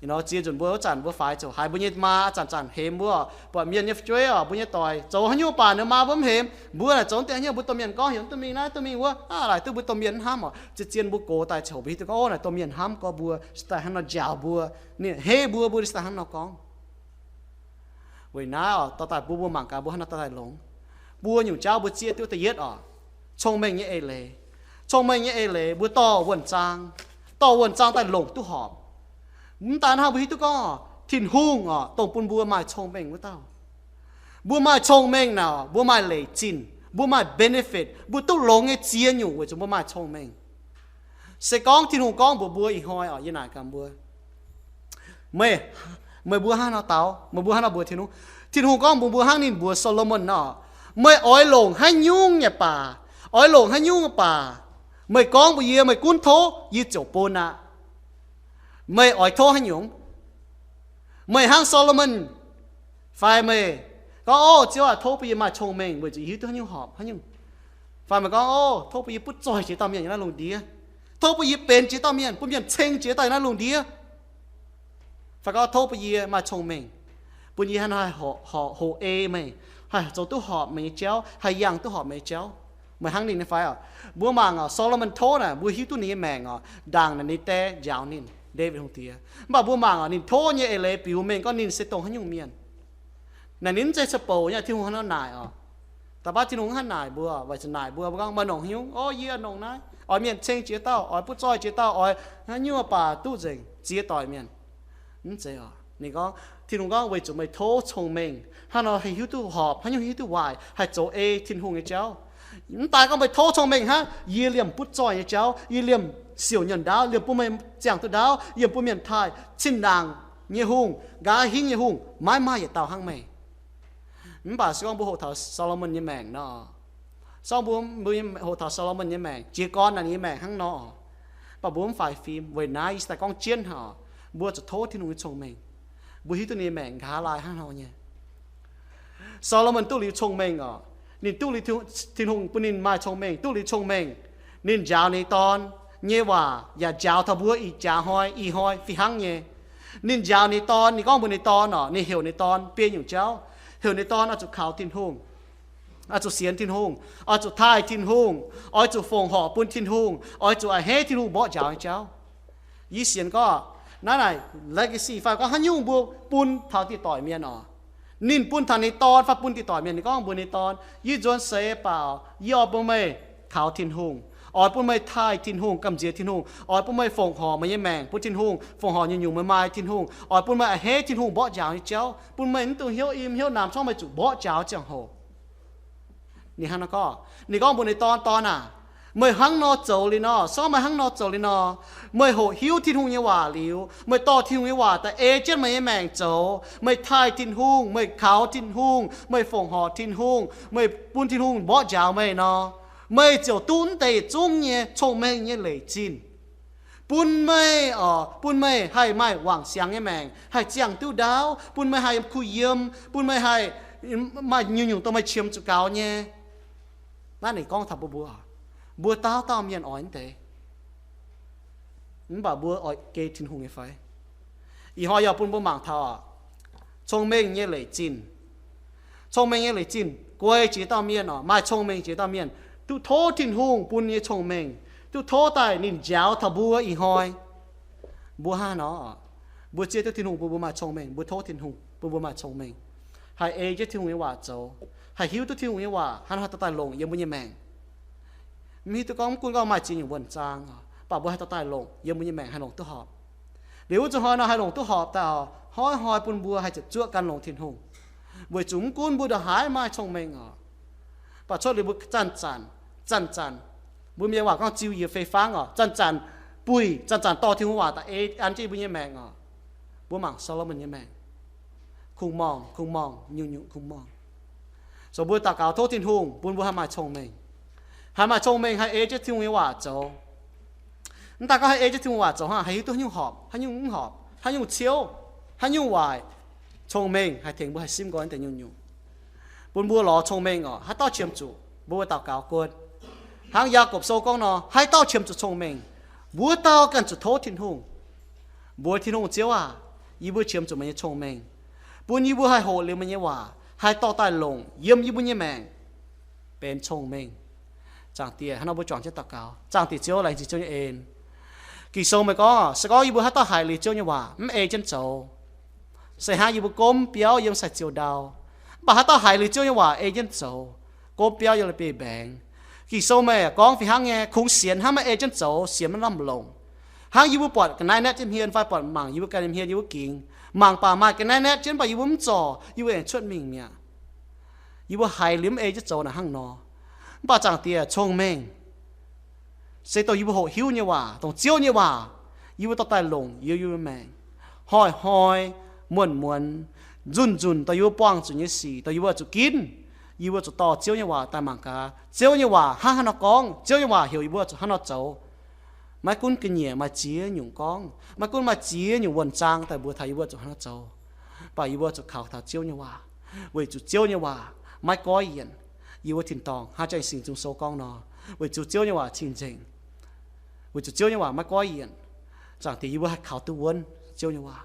Ih hnoi ziex nzunc mbuo wuov zanc mbuo faix ziouc haiz mbuo nyei maa zanc-zanc hemx mbuo, buatc mienh nyei fu'jueiv oc, mbuo nyei doic zoux haaix nyungc baac ninh maa mbuo mv hemx, mbuo naaic zoux deix haaix nyungc mbuo domh mienh gorngv heuc mv duqv mingh naaiv duqv mingh wuov, aav, laaic duqv mbuo domh mienh mv hnamv oc. Zien-zien mbuo gox daaih ziouc mbuo hiuv duqv gorngv, ov, naaic domh mienh hnamv gorx mbuo, cingx daaih hnangv nor njaaux mbuo, ninh a'hneiv mbuo, mbuo cingx daaih hnangv nor gorngv. Weic naaiv oc, dorh daaih bun mbuo mangc gaax mbuo hnangv haaix nor dorh daaih longx. Buo nyungc jauv mbuo zieqv duqv. Da'yietv oc, cong-mengh nyei eix leiz. Cong-mengh nyei eix leiz mbuo dorh wuonh zaang, dorh wuonh zaang daaih longc duqv horpc. Mv daan hnangv, mbuo hiuv duqv gorngv Tin-Hungh oc, dongh bun mbuo maaih cong-mengh wuov dauh. Mbuo maaih cong-mengh naaic, mbuo maaih leic zinh, mbuo maaih benefit, mbuo duqv longx nyei ziex nyungc weic zuqc mbuo maaih cong-mengh. Se gorngv Tin-Hungh gorngv mbuox mbuo ih hnoi oc, yie naaic gaax mbuo, meih, meih mbuo hnangv nor daux, meih mbuo hnangv nor mbuox Tin-Hungh. Tin-Hungh gorngv mbuox mbuo hnangv ninh mbuox Saa^lo^morn nor, meih oix longc haaix nyungc yaac baac, oix longc haaix nyungc baac, meih gorngv mbuox yie, meih gunv tov, yie ziouc bun aqv. Meih oix tov haaix nyungc? Meih hnangv Saa^lo^morn fai meih gorngv, ov, Ziouv aah, tov bun yie maaih cong-mengh weic zuqc yie hiuv duqv haaix nyungc horpc haaix nyungc. Fai meih gorngv, ov, tov bun yie butv zoih jiex dauh mienh yiem naaiv lungh ndiev. Tov bun yie benx jiex dauh mienh, bun mienh ceng jiex dauh yiem naaiv lungh ndiev. Fai gorngv, tov bun yie maaih cong-mengh, bun yie haih horpc, horpc, hoqc ei meih, haih zoux duqv horpc meih nyei jauv, haih yangh duqv horpc meih nyei jauv. Meih hnangv ninh nyei fai oc? Mbuo mangc oc, Saa^lo^morn tov naaic, mbuo hiuv duqv ninh nyei maengc oc, ndaangc naaic ninh dae njaaux ninh, Ndaawitv Hungh Diex. Mv baac mbuo mangc oc, ninh tov nyei eix leiz biux mengh gorngv ninh se dongh haaix nyungc mienh. Naaic ninh mv zeiz caqv-bouc nyei, Tin-Hungh hnangv nor naaic oc. Da'faanh Tin-Hungh mv haih naaic mbuo, weic zuqc naaic mbuo, mbuo gorngv, meih nongc haaix nyungc? Ov, yie nongc naaiv. Oix mienh ceng jiex dauh, oix butv zoih jiex dauh, oix haaix nyungc baac duqv nzengc, ziex doic mienh. Mv zeiz oc. Ninh gorngv, Tin-Hungh gorngv, weic zuqc meih tov cong-mengh, hnangv nor haih hiuv duqv horpc, haaix nyungc hiuv duqv waaic, haih zoux ei Tin-Hungh nyei jauv. Mv daaih gorngv meih tov cong-mengh hnangv, yie liemh butv zoih nyei jauv, yie liemh siouc nyuonh ndaauv, liemh bun meih ziangh duqv ndaauv, yiem bun mienh taaih, zinh ndaangc nyei hungh, nqa'haav hingv nyei hungh, maiv maaih yietc dauh hnangv meih. Mv baac se gorngv mbuo hoqc taux Saa^lo^morn nyei maengc nor, se gorngv mbuo, mbuo hoqc taux Saa^lo^morn nyei maengc, jiez gorn naaic ninh nyei maengc hnangv nor, mv baac mbuo mv faix fim. Weic naaiv yie cingx daaih gorngv jienv oc, mbuo zuqc tov Tin-Hungh nyei cong-mengh, mbuo hiuv duqv ninh nyei maengc nqa'haav laai hnangv nor nyei. Saa^lo^morn duqv liuz cong-mengh oc. Ninh duqv liuz Tin-Hungh bun ninh maaih cong-mengh, duqv liuz cong-mengh, ninh njaaux ninh dorn nyei waac yaac njaaux taux mbuo ih jaax hnoi, ih hnoi fih hnangv nyei. Ninh njaaux ninh dorn, ninh gorngv mbuox ninh dorn oc, ninh heuc ninh dorn biei nyungc jauv, heuc ninh dorn oix zuqc kaux Tin-Hungh, oix zuqc sienx Tin-Hungh, oix zuqc taaih Tin-Hungh, oix zuqc fongc horc bun Tin-Hungh, oix zuqc a'hneiv Tin-Hungh mborqv njaaux nyei jauv. Yie sienx gorngv naaiv naaic legacy fai gorngv haaix nyungc mbuo bun taux diqc doic mienh oc. Ninh bun taux ninh dorn fai bun diqc doic mienh, ninh gorngv mbuox ninh dorn, yie nzuonx seix baac yie oix bun meih kaux Tin-Hungh, Oix bun meih taaih Tin-Hungh, gamh nziex Tin-Hungh. Oix bun meih fongc horc meih nyei maengc bun Tin-Hungh, fongc horc nyungc-nyungc meih maaih Tin-Hungh. Oix bun meih a'hneiv Tin-Hungh mborqv njaaux nyei jauv, bun meih mv dungx hnyouv im hnyouv namx, corc meih zuqc mborqv njaaux ziangh hoc. Ninh hnangv naaiv gorngv, ninh gorngv mbuox ninh dorn, Dorn aac, meih hnangv nor zoux liuz nor, sorng meih hnangv nor zoux liuz nor, meih hoqc hiuv Tin-Hungh nyei waac liuz, meih dorh Tin-Hungh nyei waac daaih ei jienv meih nyei maengc zoux, meih taaih Tin-Hungh, meih kaux Tin-Hungh, meih fongc horc Tin-Hungh, meih bun Tin-Hungh mborqv njaaux meih nor, meih ziouc duqv mv deix yietc zungv nyei cong-mengh nyei leic zinh, bun meih, oc, bun meih haih maaih wangc siangx nyei maengc, haih ziangh duqv ndaauv, bun meih haih kuh yiem, bun meih haih maaih nyungc-nyungc dongh meih qiemx zuqc gaux nyei. Naaiv ninh gorngv taux mbuo, mbuo, mbuo dauh dauh mienh oix mv deix. Mv baac mbuo oix geh Tin-Hungh nyei fai? Ih hnoi yaac bun mbuo mangc taux cong-mengh nyei leic zinh. Cong-mengh nyei leic zinh guei jiex dauh mienh, oc, maaih cong-mengh jiex dauh mienh duqv tov Tin-Hungh bun nyei cong-mengh, duqv tov daaih ninh njaaux taux mbuo ih hnoi. Mbuo hnangv nor, mbuo zieqv duqv Tin-Hungh bun mbuo maaih cong-mengh, mbuo tov Tin-Hungh bun mbuo maaih cong-mengh, haih ei jienv Tin-Hungh nyei waac zoux, haih hiuv duqv Tin-Hungh nyei waac hnangv haaix dorh daaih longc yiem mbuo nyei maengc. Mv hiuv duqv gorngv, mv gunv gorngv maaih ziex nyungc wuonh zaang, mv baac mbuo haih dorh daaih longc yiem mbuo nyei maengc, haih longc duqv horpc. Liuz wuov zuqc hnoi nor haih longc duqv horpc daaih, hnoi-hnoi bun mbuo haih ziepc zuoqv gan longx Tin-Hungh, weic zuqc mv gunv mbuo ndongc haaix maaih cong-mengh, oc, mv baac cuotv liuz mbuo zanc-zanc, zanc-zanc, mbuo mienh waac gorngv ziu yie fei fangv, oc, zanc-zanc buih, zanc-zanc dorh Tin-Hungh waac daaih ei an jienv mbuo nyei maengc, oc. Mbuo mangc Saa^lo^morn nyei maengc, kungx-morngh, kungx-morngh, nyungc-nyungc kungx-morngh. So mbuo daux gaux tov Tin-Hungh bun mbuo haih maaih cong-mengh, haih maaih cong-mengh haih ei jienv Tin-Hungh nyei waac zoux. Mv daaih gorngv haih ei jienv Tin-Hungh waac zoux hnangv, haih hiuv duqv haaix nyungc horpc, haaix nyungc mv horpc, haaix nyungc ciouv, haaix nyungc waaic, cong-mengh haih tengx mbuo haih simv nqoi deix nyungc-nyungc, bun mbuo lorz cong-mengh, oc, haaix dauh qiemx zuqc mbuo daux gaux guon. Hnangv Yaagorpc Sou gorngv nor, haaix dauh qiemx zuqc cong-mengh, mbuo dauh ganh zuqc tov Tin-Hungh. Mbuox Tin-Hungh, Ziouv aac, yie mbuo qiemx zuqc meih nyei cong-mengh, bun yie mbuo haih hoqc liuz meih nyei waac, haih dorh daaih longc yiem yie mbuo nyei maengc benx cong-mengh. Zaangc Diex, hnangv nor mbuo juangc jienv daux gaux. Zaangc Diex Ziouv, laengz zingh Ziouv nyei en. Ging-Sou meih gorngv, se gorngv yie mbuo haaix dauh haiz liuz Ziouv nyei waac mv ei jienv zoux, se hnangv yie mbuo gomv biauv yiem sai-ziou ndau. Mv baac haaix dauh haiz liuz Ziouv nyei waac ei jienv zoux, gomv biauv yiem la'bieiv-mbaengx. Ging-Sou meih gorngv fih hnangv nyei, kungx sienx hnangv maiv ei jienv zoux, sienx maiv lamh longc. Hnangv yie mbuo buatc ga'naaiv naetv jienv hmien fai buatc mangc yie mbuo ganh nyei hmien, yie mbuo gingx mangc baac maaih ga'naaiv naetv jienv, mv baac yie mbuo mv zorc, yie mbuo aengx cuotv mingh mi'aqv. Yie mbuo haiz liuz mv ei jienv zoux naaic hnangv nor. Mv baac Zaangc Diex, cong-mengh se dongh yie mbuo hoqc hiuv nyei waac, dongh Ziouv nyei waac, yie mbuo dorh daaih longc yiem yie mbuo maengc, hnoi-hnoi, muonz-muonz, nzunc-nzunc dongh yie mbuo buangh zuqc nyei sic, dongh yie mbuo zuqc ginv, yie mbuo zuqc dorh Ziouv nyei waac daaih mangc gaax, Ziouv nyei waac hnangv haaix nor gorngv. Ziouv nyei waac heuc yie mbuo zuqc hnangv nor zoux. Maiv gunv ga'nyiec maaih ziex nyungc gorngv, maiv gunv maaih ziex nyungc wuonh zaang daaih mbuox taux yie mbuo zuqc hnangv nor zoux, mv baac yie mbuo zuqc kaux taux Ziouv nyei waac, weic zuqc Ziouv nyei waac maiv goiv yienc. Yie mbuo tin-dorngh hnangv Jaang Singx Nzung Sou gorngv nor, weic zuqc Ziouv nyei waac cing-nzengc, weic zuqc Ziouv nyei waac maiv goiv yienc. Zaangc Diex, yie mbuo haih kaux duqv wuonv Ziouv nyei waac.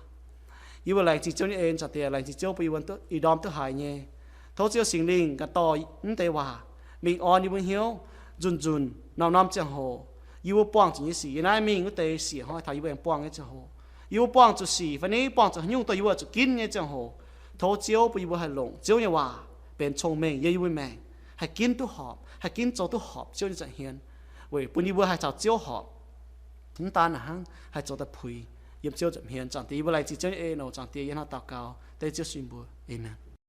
Yie mbuo laengz zingh Ziouv nyei en. Zaangc Diex, laengz zingh Ziouv bun yie mbuo ih ndorm duqv haiz nyei. Tov Ziouv Singx Lingh ganh dorh mv deix waac mingh orn yie mbuo hnyouv, nzunc-nzunc, norm-norm ziangh hoc, yie mbuo buangh zuqc nyei sic, yiem naaiv mingh wuov deix sic hnoi taux yie mbuo aengx buangh nyei ziangh hoc, yie mbuo buangh zuqc sic fai ni buangh zuqc haaix nyungc dongh yie mbuo zuqc ginv nyei ziangh hoc, tov Ziouv bun yie mbuo haih longc Ziouv nyei waac benx cong-mengh yiem yie mbuo maengc, haih ginv duqv horpc, haih ginv zoux duqv horpc Ziouv nyei nza'hmien, weic bun yie mbuo haih caux Ziouv horpc. Mv daan naaic hnangv, haih zoux daaih puix yiem Ziouv nza'hmien. Zaangc Diex, yie mbuo laengz zingh Ziouv nyei en oc. Zaangc Diex, yie hnangv daux gaux dengv Ziouv suiv mbuo. Aamen.